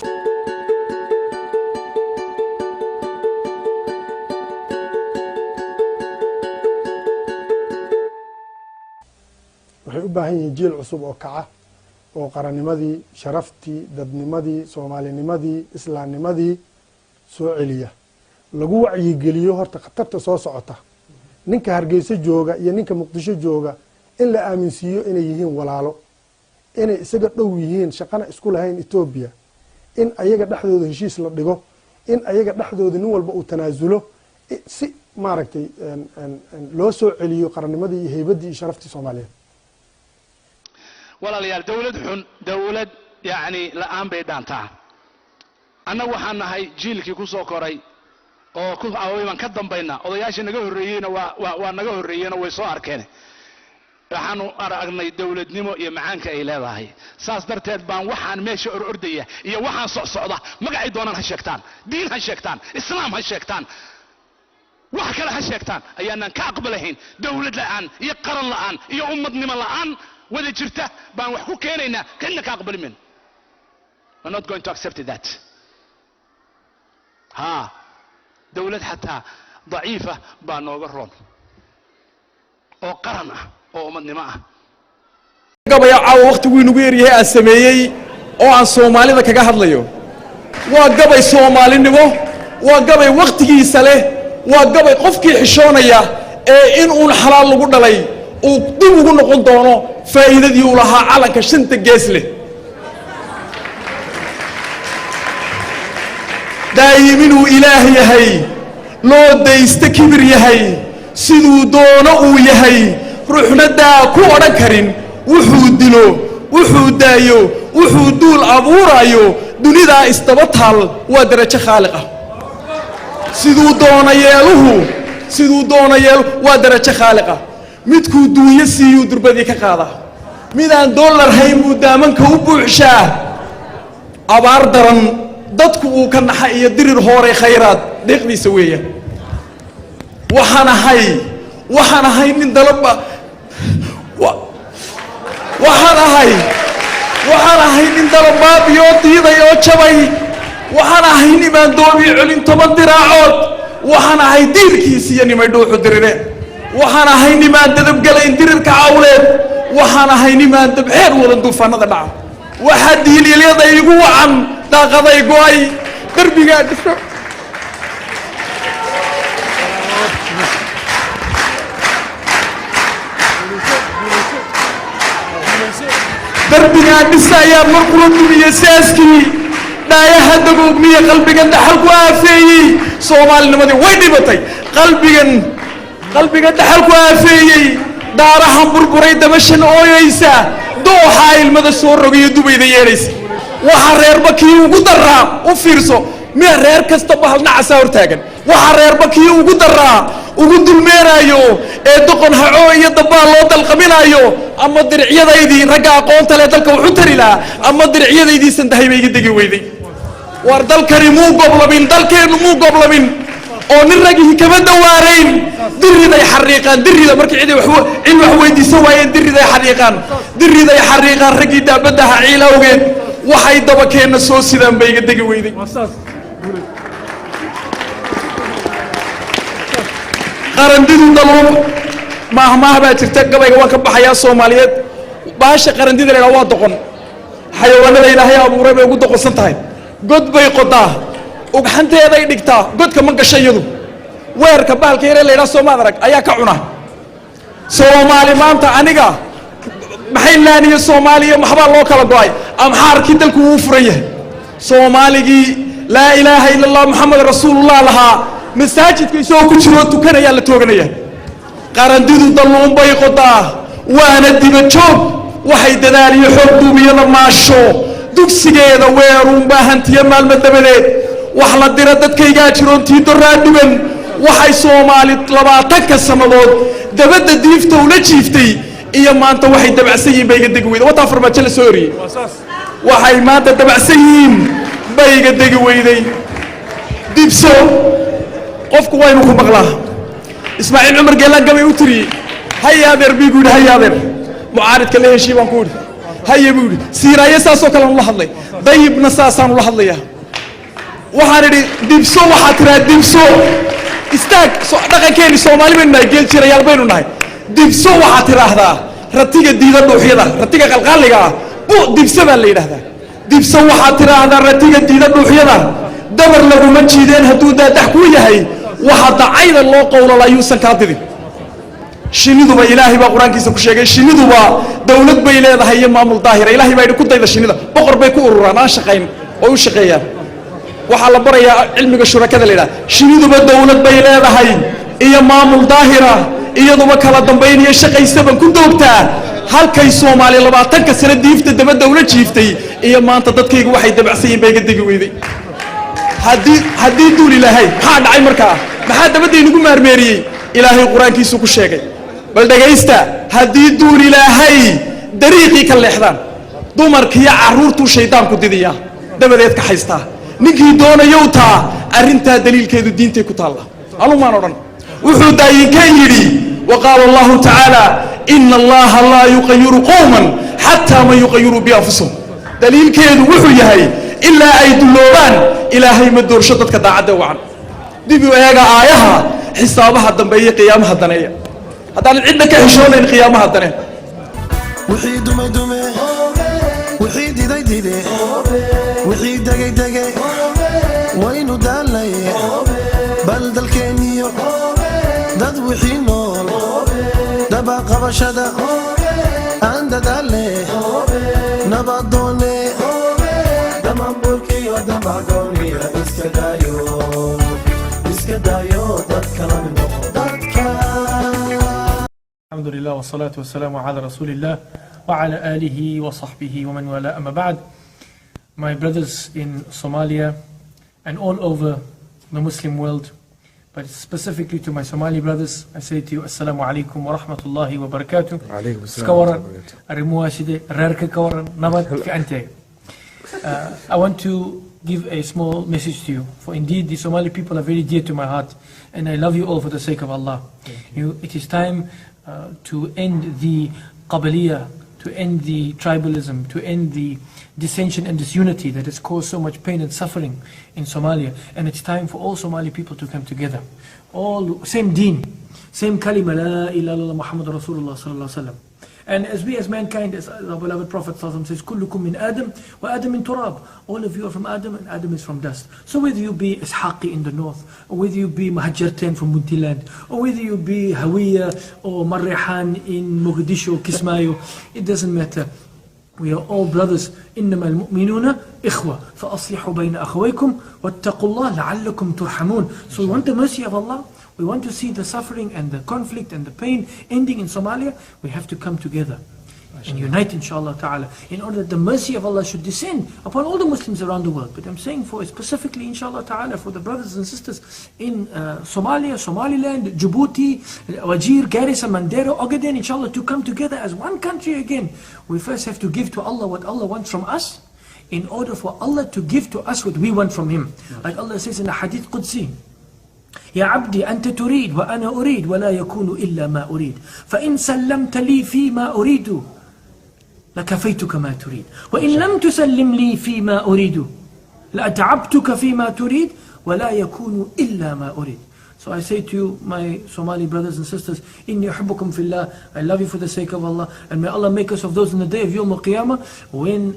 Waxay u baahan yihiin jiil cusub oo kaca oo qarannimadii, sharaftii, dadnimadii, soomaalinimadii, islaamnimadii Soo celiya, lagu wacyigeliyo horta khatarta soo socota. Ninka Hargeysa jooga iyo ninka Muqdisho jooga in la aaminsiiyo inay yihiin walaalo, inay isaga dhow yihiin, shaqana isku lahayn Etoobiya, in ayaga dhexdooda heshiis la dhigo, in ayaga dhexdooda nin walba uu tanaasulo, si maaragtay loo soo celiyo qarannimadii iyo heybaddii iyo sharaftii Soomaaliyeed. Walaalayaal, dowlad xun dowlad yacni la'aan bay dhaantaa. Annagu waxaan nahay jiilkii ku soo koray oo ku away baan ka dambaynaa. Odayaashii naga horreeyeyna waa naga horreeyeenoo way soo arkeen. Waxaanu aragnay dowladnimo iyo macaanka ay leedahay. Saas darteed baan waxaan meesha or ordaya iyo waxaan socsocda, magacay doonaan ha sheegtaan, diin ha sheegtaan, Islaam ha sheegtaan, wax kale ha sheegtaan, ayaanaan ka aqbalahayn. Dowlad la'aan iyo qaran la'aan iyo ummadnimo la'aan wada jirta baan wax ku keenaynaa, cidna ka aqbali mayno. We're not going to accept that. Ha dowlad xataa daciifa baa nooga roon oo qaran ah oo ummadnimo ah. Gabaya caawa wakhtiguu inagu yaryahay aan sameeyey oo aan Soomaalida kaga hadlayo waa gabay Soomaalinimo, waa gabay wakhtigiisa leh, waa gabay qofkii xishoonaya ee in uun xalaal lagu dhalay uu dib ugu noqon doono faa'iidadii uu lahaa calanka shanta gees leh. Daa'im inuu Ilaah yahay, loo daysto kibir yahay, siduu doono uu yahay, ruuxna daa ku odhan karin. Wuxuu dilo, wuxuu daayo, wuxuu duul abuuraayo, dunidaa isdaba taal, waa derajo khaaliq ah. Siduu doono yeeluhu, siduu doono yeelu, waa derajo khaaliq ah. Midkuu duunyo siiyuu durbadii ka qaadaa, midaan dollar hayn buu daamanka u buuxshaa. Abaar daran dadku uu ka naxa iyo dirir hooray khayraad deeqdiisa weeya. Waxaan ahay nin dalaba, waxaan ahay nin dalabaabiyoo diiday oo jabay. Waxaan ahay nimaan doobii celin 10 diraacood. Waxaan ahay diirkiis iyo nimay dhuuxu dirireen. Waxaan ahay nimaan dadabgelayn dirirka cawleed. Waxaan ahay nimaan dabxeer wadan duufaanada dhaca. Waxaa diiliilyada igu wacan daaqaday go'ay derbigaa dhiso. Derbigaa dhisa ayaa mar kula dumiye saaskii dhaayaha dagoogmiye, qalbigan dhaxal ku aafeeyey. Soomaalinimadii way dhibatay. Qalbigan dhaxal ku aafeeyey, daarahan burburay, damashan ooyeysa, dooxaa ilmada soo rogayo, dubayda yeedhaysa. Waxaa reerba kii ugu daraa, u fiirso, miya reer kasta bahal nacasaa hortaagan. Waxaa reerba kii ugu daraa ugu dulmeenaayo ee doqon hacoo iyo dabbaal loo dalqaminaayo, ama diricyadaydii ragga aqoonta leh dalka wuxu tari lahaa, ama diricyadaydii sandahay bay iga degi weyday. War dalkani muu goblamin, dalkeennu muu goblamin oo nin ragihi kama dawaarayn. Diriday xariiqaan, dirida markii cid wax cid wax weydiisan waayeen, diriday xariiqaan, diriday xariiqaan raggii daabadaha ciil awgeed. Waxay dabakeenna soo sidaan bay iga degi weyday. Qarandidu daluub maahmaah baa jirta. Gabayga waan ka baxayaa Soomaaliyeed. Baasha qarandida la idhaha waa doqon. Xayawaanada Ilaahay abuuray bay ugu doqonsan tahay. God bay qodaa, ugxanteeday dhigtaa, godka ma gasho iyadu. Weerka bahalka yaree la yidhaha soomaad arag ayaa ka cuna. Soomaali maanta aniga maxay laaniyo Soomaaliya maxbaa loo kala go'ay? Amxaarkii dalku wuu furan yahay. Soomaaligii laa ilaaha ila Allah, Maxamed rasuulullah lahaa, masaajidka isagoo ku jiroo tukanayaa la tooganaya. Qarandidu dalluun bay qodaa, waana diba joog. Waxay dadaal iyo xoog duubiyada maasho, dugsigeeda weeruunbaa hantiyo maalmo dabadeed. Wax la dira dadkaygaa jiroontii doraa dhugan. Waxay Soomaali 20-ka sannadood dabadda diifta ula jiiftay iyo maanta waxay dabacsan yihiin bay iga degi weyday. Wataa Farmaajo la soo eriyey. Waxay maanta dabacsan yihiin bay iga degi weyday. Dibso, qofku waynu ku maqlaa. Ismaaciil Cumar Geelaan gabay u tiriyey. Haya adeer bii gu yidhi, haya adeer, mucaaridka la heshii baan ku idhi. Haye buu yidhi. Siiraaye saasoo kale aan ula hadlay, Dayibna saasaan ula hadlayaa. Waxaan idhi dibso, waxaa tiraa dibso, istaag. Dhaqankeeni Soomaali baynu nahay, geel jirayaal baynu nahay. Dibso waxaad tidhaahdaa ratiga diida dhuuxyada, ratiga qalqaaliga ah bu dibso baa la yidhahdaa. Dibso waxaad tidhaahdaa ratiga diida dhuuxyada, Dabar laguma jiideen hadduu daadax kuu yahay. Waxa dacayda loo qowlala yuusan kaa didin. Shinniduba, Ilaahay baa Qur-aankiisa ku sheegay, shinniduba dowlad bay leedahay iyo maamul daahira. Ilaahay baa yidhi ku dayda shinnida. Boqor bay ku ururaan aan shaqayn oo u shaqeeyaan. Waxaa la barayaa cilmiga shurakada la yidhaha. Shinniduba dowlad bay leedahay iyo maamul daahira, iyaduba kala dambayn iyo shaqaysaban ku doogtaa. Halkay Soomaaliya 20-ka sano diifta dabadda ula jiiftay iyo maanta dadkaygu waxay dabacsan yihin bay iga degi weyday. Haddii duul Ilaahay, maxaa dhacay markaa? Maxaa dabadda inagu maarmeeriyey? Ilaahay Qur-aankiisu ku sheegay. Bal dhegaysta: haddii duul Ilaahay dariiqii ka leexdaan, dumarkiiyo carruurtuu shaydaanku didiyaa, dabadeed ka haystaa ninkii doonayow. Taa arrintaa daliilkeedu diintay ku taalla, anumaan odhan. Wuxuu daayinkan yidhi: وقال الله تعالى إن الله لا يغير قوما حتى ما يغيروا بأنفسهم. Daliilkeedu wuxuu yahay ilaa ay dulloobaan Ilaahay ma doorsho dadka daacadda wacan. Dib u eega aayaha xisaabaha dambeeya, qiyaamaha daneeya. Haddaanan cidna ka xishoonayn, qiyaamaha dane. Wixii dumay dume, wixii diday dide, wixii degay dege, waynu daalay. Bal dalkeenniyo dad wixii nool dabaqabashada aan dadaale, nabadoone damamburkiyo damagooniya iska daayo, iska daayo, dadka lamid noqo dadka. الحمد لله والصلاة والسلام على رسول الله وعلى آله وصحبه ومن والاه، أما بعد. My brothers in Somalia and all over the Muslim world, but specifically to my Somali brothers, I say to you, السلام عليكم ورحمة الله وبركاته. عليكم السلام Iska waran, ورحمة الله وبركاته. Arrimuhu sidee, reerka ka waran, nabad fiicantay. I want to give a small message to you, for indeed the Somali people are very dear to my heart, and I love you all for the sake of Allah. It is time to end the قبلية, to end the tribalism, to end the dissension and disunity that has caused so much pain and suffering in Somalia. And it's time for all Somali people to come together. All same دين, same كلمة، لا إله إلا الله محمد رسول الله صلى الله عليه وسلم. And as we as mankind, as our beloved Prophet صلى الله عليه وسلم says, كلكم من آدم وآدم من تراب. All of you are from Adam and Adam is from dust. So whether you be Ishaqi in the north, or whether you be Majeerteen from Puntland, or whether you be Hawiya or Marehan in Mogadishu, Kismayo, it doesn't matter. We are all brothers. إنما المؤمنون إخوة فأصلحوا بين أخويكم واتقوا الله لعلكم ترحمون. So we want the mercy of Allah. We want to see the suffering and the conflict and the pain ending in Somalia. We have to come together and unite, إن شاء الله تعالى, in order that the mercy of Allah should descend upon all the Muslims around the world. But I'm saying for specifically, إن شاء الله تعالى, for the brothers and sisters in Somalia, Somaliland, Djibouti, Wajir, Garissa, Mandera, Ogaden, إن شاء الله, to come together as one country again. We first have to give to Allah what Allah wants from us, in order for Allah to give to us what we want from Him. Like Allah says in the حديث قدسي: يا عبدي، أنت تريد وأنا أريد، ولا يكون إلا ما أريد، فإن سلمت لي فيما أريد لكفيتك ما تريد، وإن لم تسلم لي فيما أريد لأتعبتك فيما تريد، ولا يكون إلا ما أريد. So I say to you, my Somali brothers and sisters, إني أحبكم في الله, I love you for the sake of Allah, and may Allah make us of those in the day of يوم القيامة, when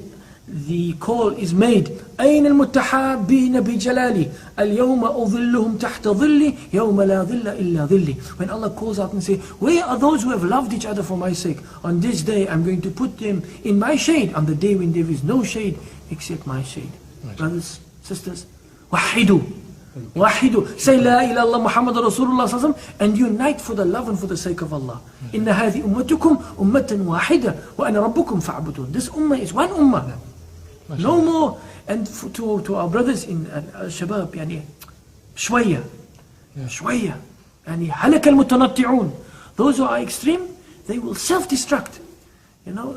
the call is made, أين المتحابين بجلالي، اليوم أظلهم تحت ظلي يوم لا ظل إلا ظلي. When Allah calls out and say, "Where are those who have loved each other for my sake? On this day I'm going to put them in my shade, on the day when there is no shade except my shade." Brothers, sisters, وحدوا، وحدوا. Say لا إله إلا الله محمد رسول الله صلى الله عليه وسلم and unite for the love and for the sake of Allah. إن هذه أمتكم أمة واحدة وأنا ربكم فاعبدون. This ummah is one ummah. No more. And to our brothers in الشباب، يعني شوية شوية، يعني هلك المتنطعون. Those who are extreme, they will self-destruct.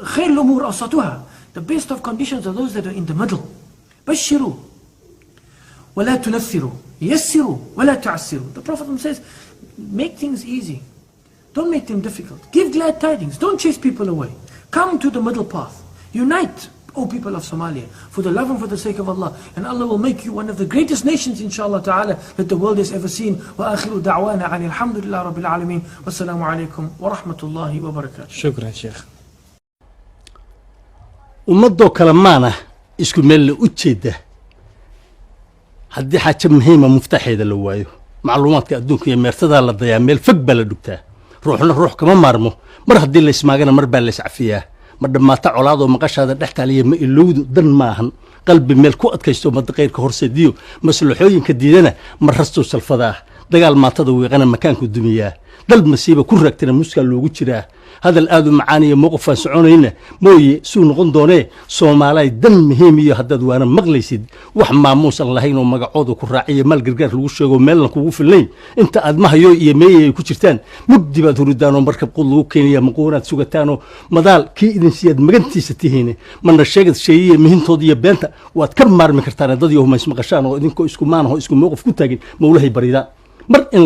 خير الأمور أوسطها. The best of conditions are those that are in the middle. بشروا ولا تنفروا، يسروا ولا تعسروا. The Prophet says, make things easy, don't make them difficult. Give glad tidings, don't chase people away. Come to the middle path. Unite, O people of Somalia, for the love and for the sake of Allah, and Allah will make you one of the greatest nations, إن شاء الله تعالى, that the world has ever seen. وآخر دعوانا أن الحمد لله رب العالمين، والسلام عليكم ورحمة الله وبركاته. شكرا شيخ. Ummadoo kale maana isku meel la u jeeda. Haddii xaaje muhiima muftaxeeda la waayo, macluumaadka adduunka iyo meertadaa la dayaa, meel fog baa la dhugtaa. Ruuxna ruux kama maarmo, mar haddii laysmaagana mar baa layscafiyaa. Ma dhammaata colaadoo maqashaada dhex taaliya ma ilowdu dan maahan. Qalbi meel ku adkaysto madaqayrka horseediyo maslaxooyinka diidana ma rastow salfadaa. Dagaal maatada wiiqana makaanku dumiyaa, dal masiiba ku raagtana muskaa loogu jiraa. Hadal aad u macaaniyo mowqif aan soconayna mooye suu noqon doonee. Soomaalay, dan muhiim iyo haddaad waana maqlaysid, wax maamuus aan lahayn oo magacooda ku raaciyo, maal gargaar lagu sheego, meelna kugu filnayn, inta aad mahayo iyo meeyay ay ku jirtaan, mugdi baad hurudaanoo markab qud lagu keenaya maquunaad sugataanoo madaal kii idin siyaad magantiisa tihiin. Mana sheegad sheeyiya mihintooda iyo beenta waad ka maarmi kartaan. Dad iyo humaysmaqashaan oo idinkoo isku maanaho isku mowqif ku taagin mawlahay baridaan. Mar in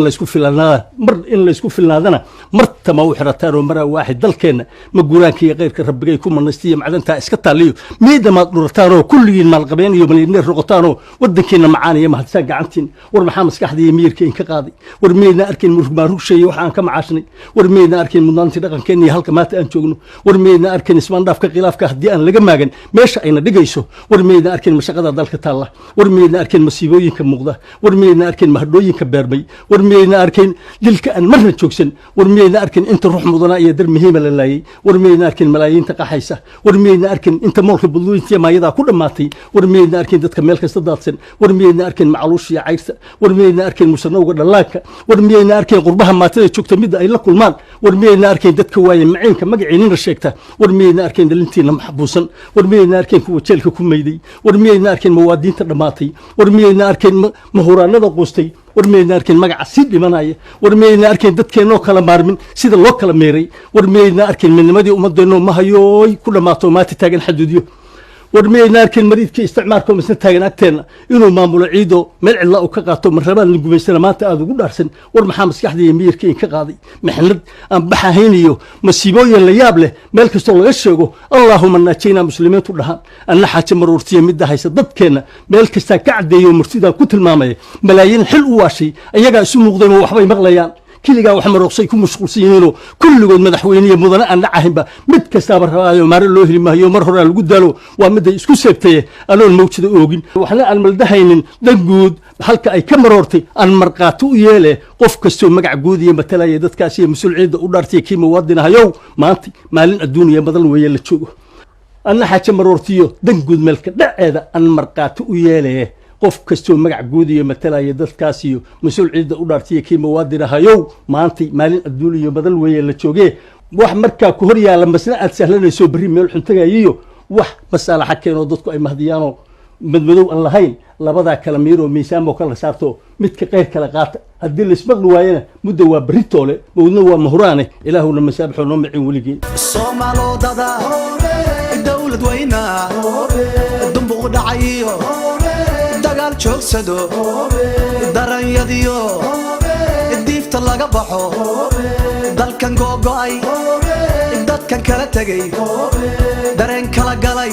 laysku filnaadana martama u xirataan oo maraa waaxid dalkeenna ma guuraanka iyo keyrka rabbigay ku manaystiyo macdantaa iska taaliyo miidamaad dhurataan oo kulligiin maalqabeen iyo malyaneer noqotaanoo waddankiina macaan iyo mahadsan gacantiin. War maxaa maskaxda iyo miyirka inka qaaday? War miyaydna arkayn murugmaarugsheeye waxa aan ka macaashnay? War miyaydna arkayn mudnaantii dhaqankeenna iyo halka maanta aan joogno? War miyaydna arkayn ismaandhaafka khilaafka haddii aan laga maagan meesha ayna dhigayso? War miyaydna arkayn mashaqada dalka taalla? War miyaydna arkayn masiibooyinka muuqda? War miyaydna arkayn mahadhooyinka beermay? War miyayna arkayn dilka aan marna joogsan? War miyayna arkayn inta ruux mudanaa iyo dar muhiima la laayay? War miyayna arkayn malaayiinta qaxaysa? War miyayna arkayn inta moolka budlooyintiya maayadaa ku dhammaatay? War miyayna arkayn dadka meel kasta daadsan? War miyayna arkayn macaluusha iyo cayrta? War miyayna arkayn musanowga dhallaanka? War miyayna arkayn qurbaha maatada joogta midda ay la kulmaan? War miyayna arkayn dadka waaya maciinka magaciinina sheegta? War miyayna arkayn dhalintiina maxbuusan? War miyayna arkayn kuwa jeelka ku mayday? War miyayna arkayn muwaadiniinta dhammaatay? War miyayna arkayn mahuraanada quustay? War miyayna arkayn magaca sii dhimanaya? War miyayna arkayn dadkeennoo kala maarmin sida loo kala meeray? War miyayna arkayn midnimadii ummadeennoo mahayooy ku dhammaato maanta taagan xaduudyo? War miyayna arkayn mariidkii isticmaarkoo misna taagan agteenna inuu maamulo ciido meel cidlaa uu ka qaato marrabaan la gumaysana maanta aada ugu dhaarsan? War maxaa maskaxda iyo miyirka inka qaaday? Mixnad aan baxahayn iyo masiibooyin la yaab leh meel kastoo laga sheego, allaahuma naajaynaa muslimiintu dhahaan. Anna xaaje maruurtiya midda haysa dadkeenna meel kastaan ka caddeeyo, murtidaan ku tilmaamaya. Malaayiin xil u waashay ayagaa isu muuqdeen oo waxbay maqlayaan, keligaa wax marooqsay ku mashquulsan yihiinoo kulligood madaxweyniya mudane aan dhacahinba mid kastaaba rabaayo, maare loo heli maayo, mar horaa lagu daalo, waa miday isku seegtaye. Anoon mawjada oogin waxna aan maldahaynin, dan guud halka ay ka maroortay aan markhaati u yeele. Qof kastoo magac guud iyo matalaya dadkaas iyo mas-uuliyadda u dhaartay, kii muwaadinahayow, maanta maalin adduuniya madan weeye la joogo. Anna xaaje maroortiyo dan guud meelka dhaceeda aan markhaati u yeele. Qof kastoo magac guud iyo matalaya dadkaas iyo mas-uul ciidda u dhaartiya, kii muwaadinahayow, maantay maalin adduun iyo madal weeye la joogee. Wax markaa ku hor yaalla masna aad sahlanayso berri meel xun tagayiyo, wax masaalaxa keenoo dadku ay mahdiyaanoo madmadow aan lahayn, labadaa kala miiroo miisaamoo kala saarto, midka qeyr kala qaata. Haddii laismaqli waayana muddo waa berri toole, mawdna waa mahuraane. Ilaahuna masaabaxoo noo macin weligeen. Soomaalodada dowlad weyna dumbuq dhacayo, dagaal joogsado, daranyadiyo diifta laga baxo, dalkan googo'ay, dadkan kala tegay, dareen kala galay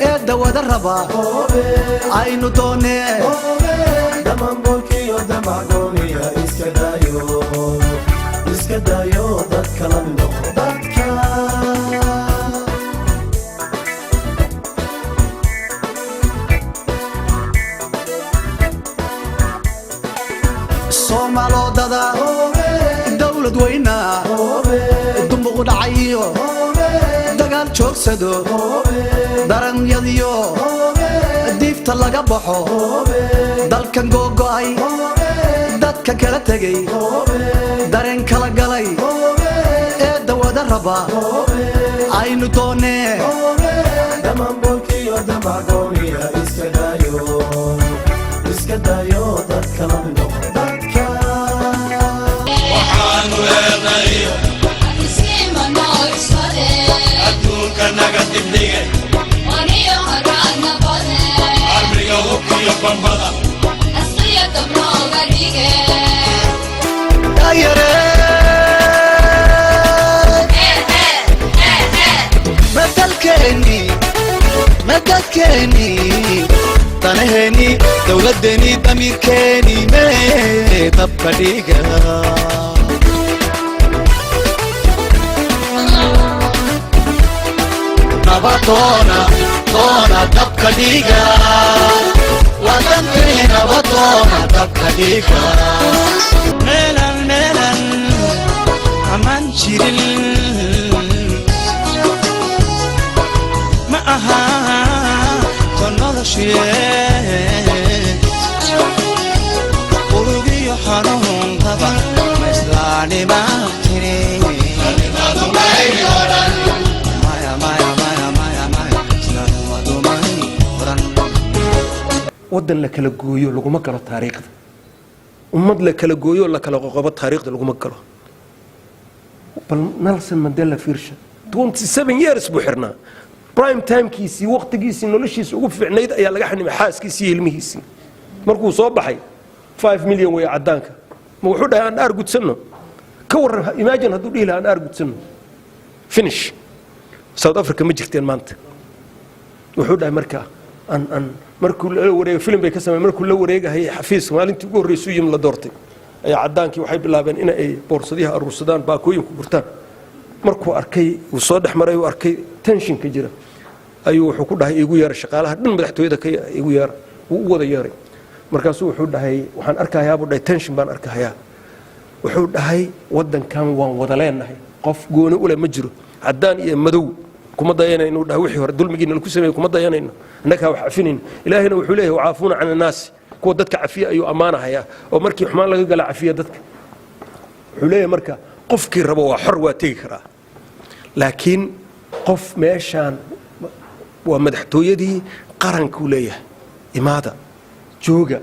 ee dawada raba aynu doonee. Damambolkiyo damacgooniya iska daayo, iska daayo, dadka la mid noqo dadka. Soomaalodada dowlad weyna dumbuq dhacayo, dagaal joogsado, daranyadiyo diifta laga baxo, dalkan googo'ay, dadkan kala tegay, dareen kala galay ee dawada raba aynu doonee. Damambolkiyo damacgooniya iska daayo, iska daayo, dadka la mid noqo dadka. Waxaanu leenayo adduunka naga dibdhigay, armiga hubkiyo bambada. Madalkeeni, madadkeeni, danaheeni, dowladeeni, damiirkeeni mee dabka dhiga. Nabadoona doona dabka dhiga. Danteena badoona dabka dhiga. Meelan meelan amaan jirin ma aha to noloshie, urugiyo xanuun qaba ma islaanima tiri. Maya, maya, maya, maya, maya, islaanimadu may oran. Waddan la kala gooyo laguma galo taariikhda. Ummad la kala gooyo, la kala qoqobo, taariikhda laguma galo. Bal Nelson Mandela fiirsha, 27 years buu xirnaa. Prime timekiisii, waqtigiisii noloshiisa ugu fiicnayd ayaa laga xanimay, xaaskiisii iyo ilmihiisii. Markuu soo baxay, 5 million way caddaanka. Ma wuxuu dhahay aan aar gudsanno? Ka warran, imagine hadduu dhihi lahaa aan aar gudsanno, finish, South Africa ma jirteen maanta. Wuxuu dhahay marka aan markuu la wareegay, film bay ka sameeyeen, markuu la wareegahayay xafiiska maalintii ugu horreysay yim la doortay, ayaa caddaankii waxay bilaabeen in ay boorsadiyaha aruursadaan, baakooyinku gurtaan. Markuu arkay, uu soo dhex maray, uu arkay tensionka jira, ayuu wuxuu ku dhahay iigu yeeray shaqaalaha dhan madaxtooyada, ka iigu yeera. Wuu u wada yeeray. Markaasuu wuxuu dhahay, waxaan arkahayaa, buu dhahay, tension baan arkahayaa. Wuxuu dhahay, waddankan waan wada leenahay, qof gooni ule ma jiro, caddaan iyo madow kuma dayanayno. Dhahay wixii hore dulmigiina lagu sameeyey kuma dayanayno, annagaa wax cafinayno. Ilaahayna wuxuu leeyahay wacaafuuna can annaasi, kuwa dadka cafiya ayuu ammaanahayaa, oo markii xumaan laga gala cafiya dadka. Wuxuu leeyahay marka qofkii rabo waa xor, waa tegi karaa, laakiin qof meeshaan waa madaxtooyadii qarankuu leeyahay, imaada, jooga,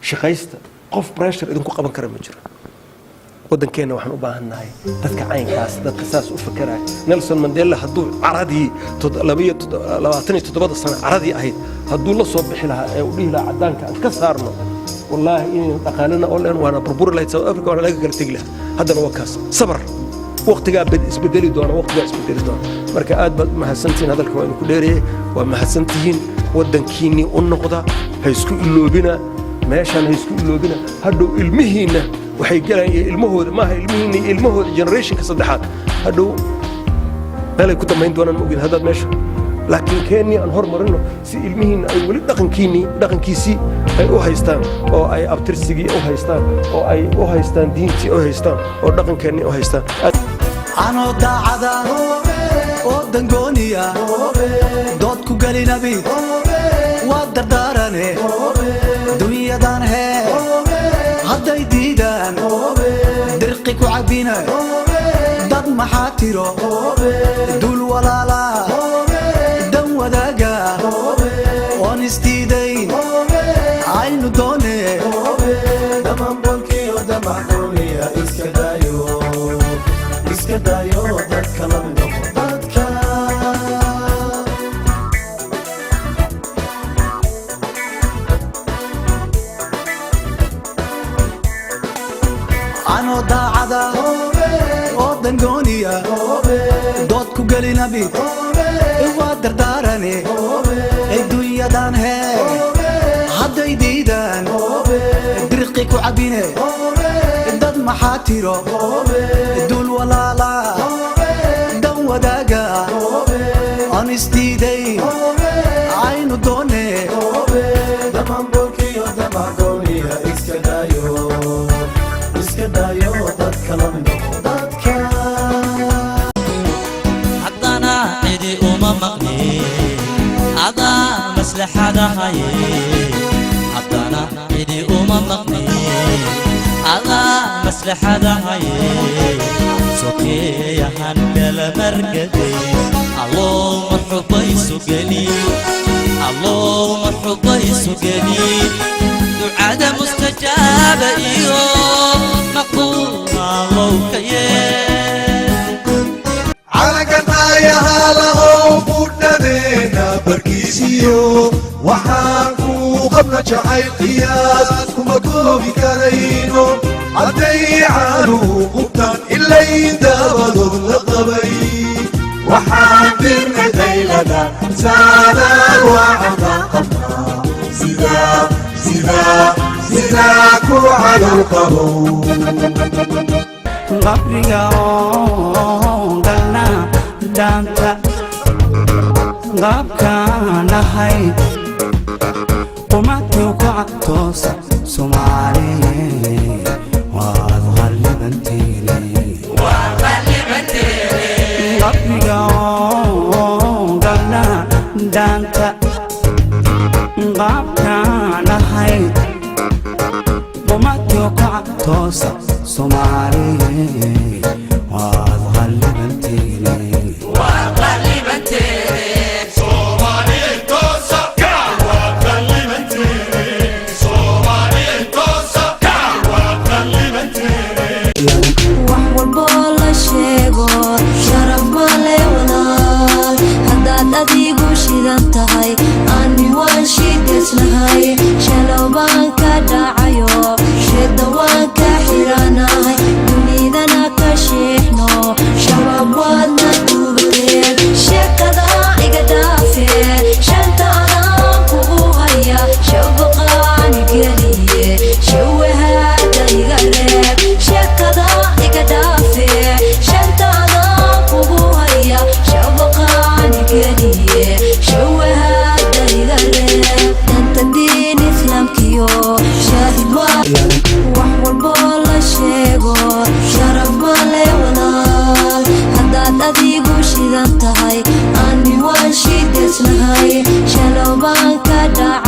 shaqaysta, qof pressure idinku qaban kara ma jiro. Waddankeenna waxaan u baahannahay dadka caynkaas, dadka saas u fakeraya. Nelson Mandela hadduu caradii 27-da sano caradii ahayd hadduu la soo bixi lahaa ee uu dhihi lahaa caddaanka aan ka saarno, wallaahi inaynu dhaqaalina oo leen waana burburi lahayd South Africa, waana laga kala tegi lahaa. Haddana waa kaas, sabar, waqtigaa isbedeli doona, waqtigaa isbedeli doona. Marka aad baad u mahadsantihiin, hadalka waa idinku dheereeyey. Waa mahadsantihiin. Waddankiinnii u noqda, ha isku iloobina meeshaan, ha isku iloobina. Hadhow ilmihiinna waxay galayaan iyo ilmahooda, maaha ilmihiinna iyo ilmahooda, generationka saddexaad hadhow meelay ku dambayn doonaan ma ogid haddaad meesha. Laakiin keennii aan hormarino si ilmihiinna ay weli dhaqankiinnii, dhaqankiisii ay u haystaan, oo ay abtirsigii u haystaan, oo ay u haystaan diintii u haystaan, oo dhaqankeennii u haystaan. Anoo daacada oo dangooniya dood ku gelinabi waa dardaarane dunyadan hee hadday diidaan dirqi ku cabbina dad maxaa tiro dul walaala dan wadaaga oon isdiidayn aynu doone. Damambolkiyo damacooniya iska daayo, iska daayo, dadka la mid noqo dadka. Anoo daacada oo dangooniya dood ku gelinabi waa dardaarane dunyadan hee hadday diidaan dirqi ku cabbine dad maxaa tiro dul walaala dan wadaaga oon isdiidayn aynu doone. Damambolkiyo damacooniya iska daayo, iska daayo, dadka la mid noqo dadka. Haddana cidi uma maqni, adaa maslaxadahaye. Haddana cidi uma maqni, adaa maslaxadahaye. Sokeeyahan kala margaday, allow marxubaysu geli, allow marxubaysu geli. Ducada mustajaaba iyo maqbuul allow ka yeel. Calanka daayaha lahow budhadeena barkiisiyo, waxaan kuu qabna jacayl qiyaas kuma koobi karayno. Hadday caanuhu qubtaan ilayn dabadood la qabay, waxaan dirnay daylada saadaal wacanbaan qabnaa sidaa sidaa sidaa ku cadow qabow. Qabriga oo galna dhaanta qaabkaan ahay qumadku ku Kaca toosa Soomaaliye, waad qallibanteene. Qalbiga galna dhaanta qaabkaan ahayd qumatyo. Kaca toosa Soomaaliye, waad qallibanteene. Wax walboo la sheego sharaf male walaal, haddaad adigu shidan tahay ani waan shideysnahay. Shalow baan ka dhacayo, sheeda waan ka xiranahay, dunidana ka sheexno. Shabaab waadna duubateen, sheekada iga dhaafee, shanta adaan kugu haya, shabaqaani geliye, shawahaada iga reeb. Sheekada iga dhaafee, shanta adaan kugu haya, shabaqaani geliye, shawahaada iga reeb. Danta diin islaamkiyo shaahid waa. Wax walboo la sheego sharaf male walaal, haddaad adigu shidan tahay ani waan shideysnahay. Shalow baan ka dhaca.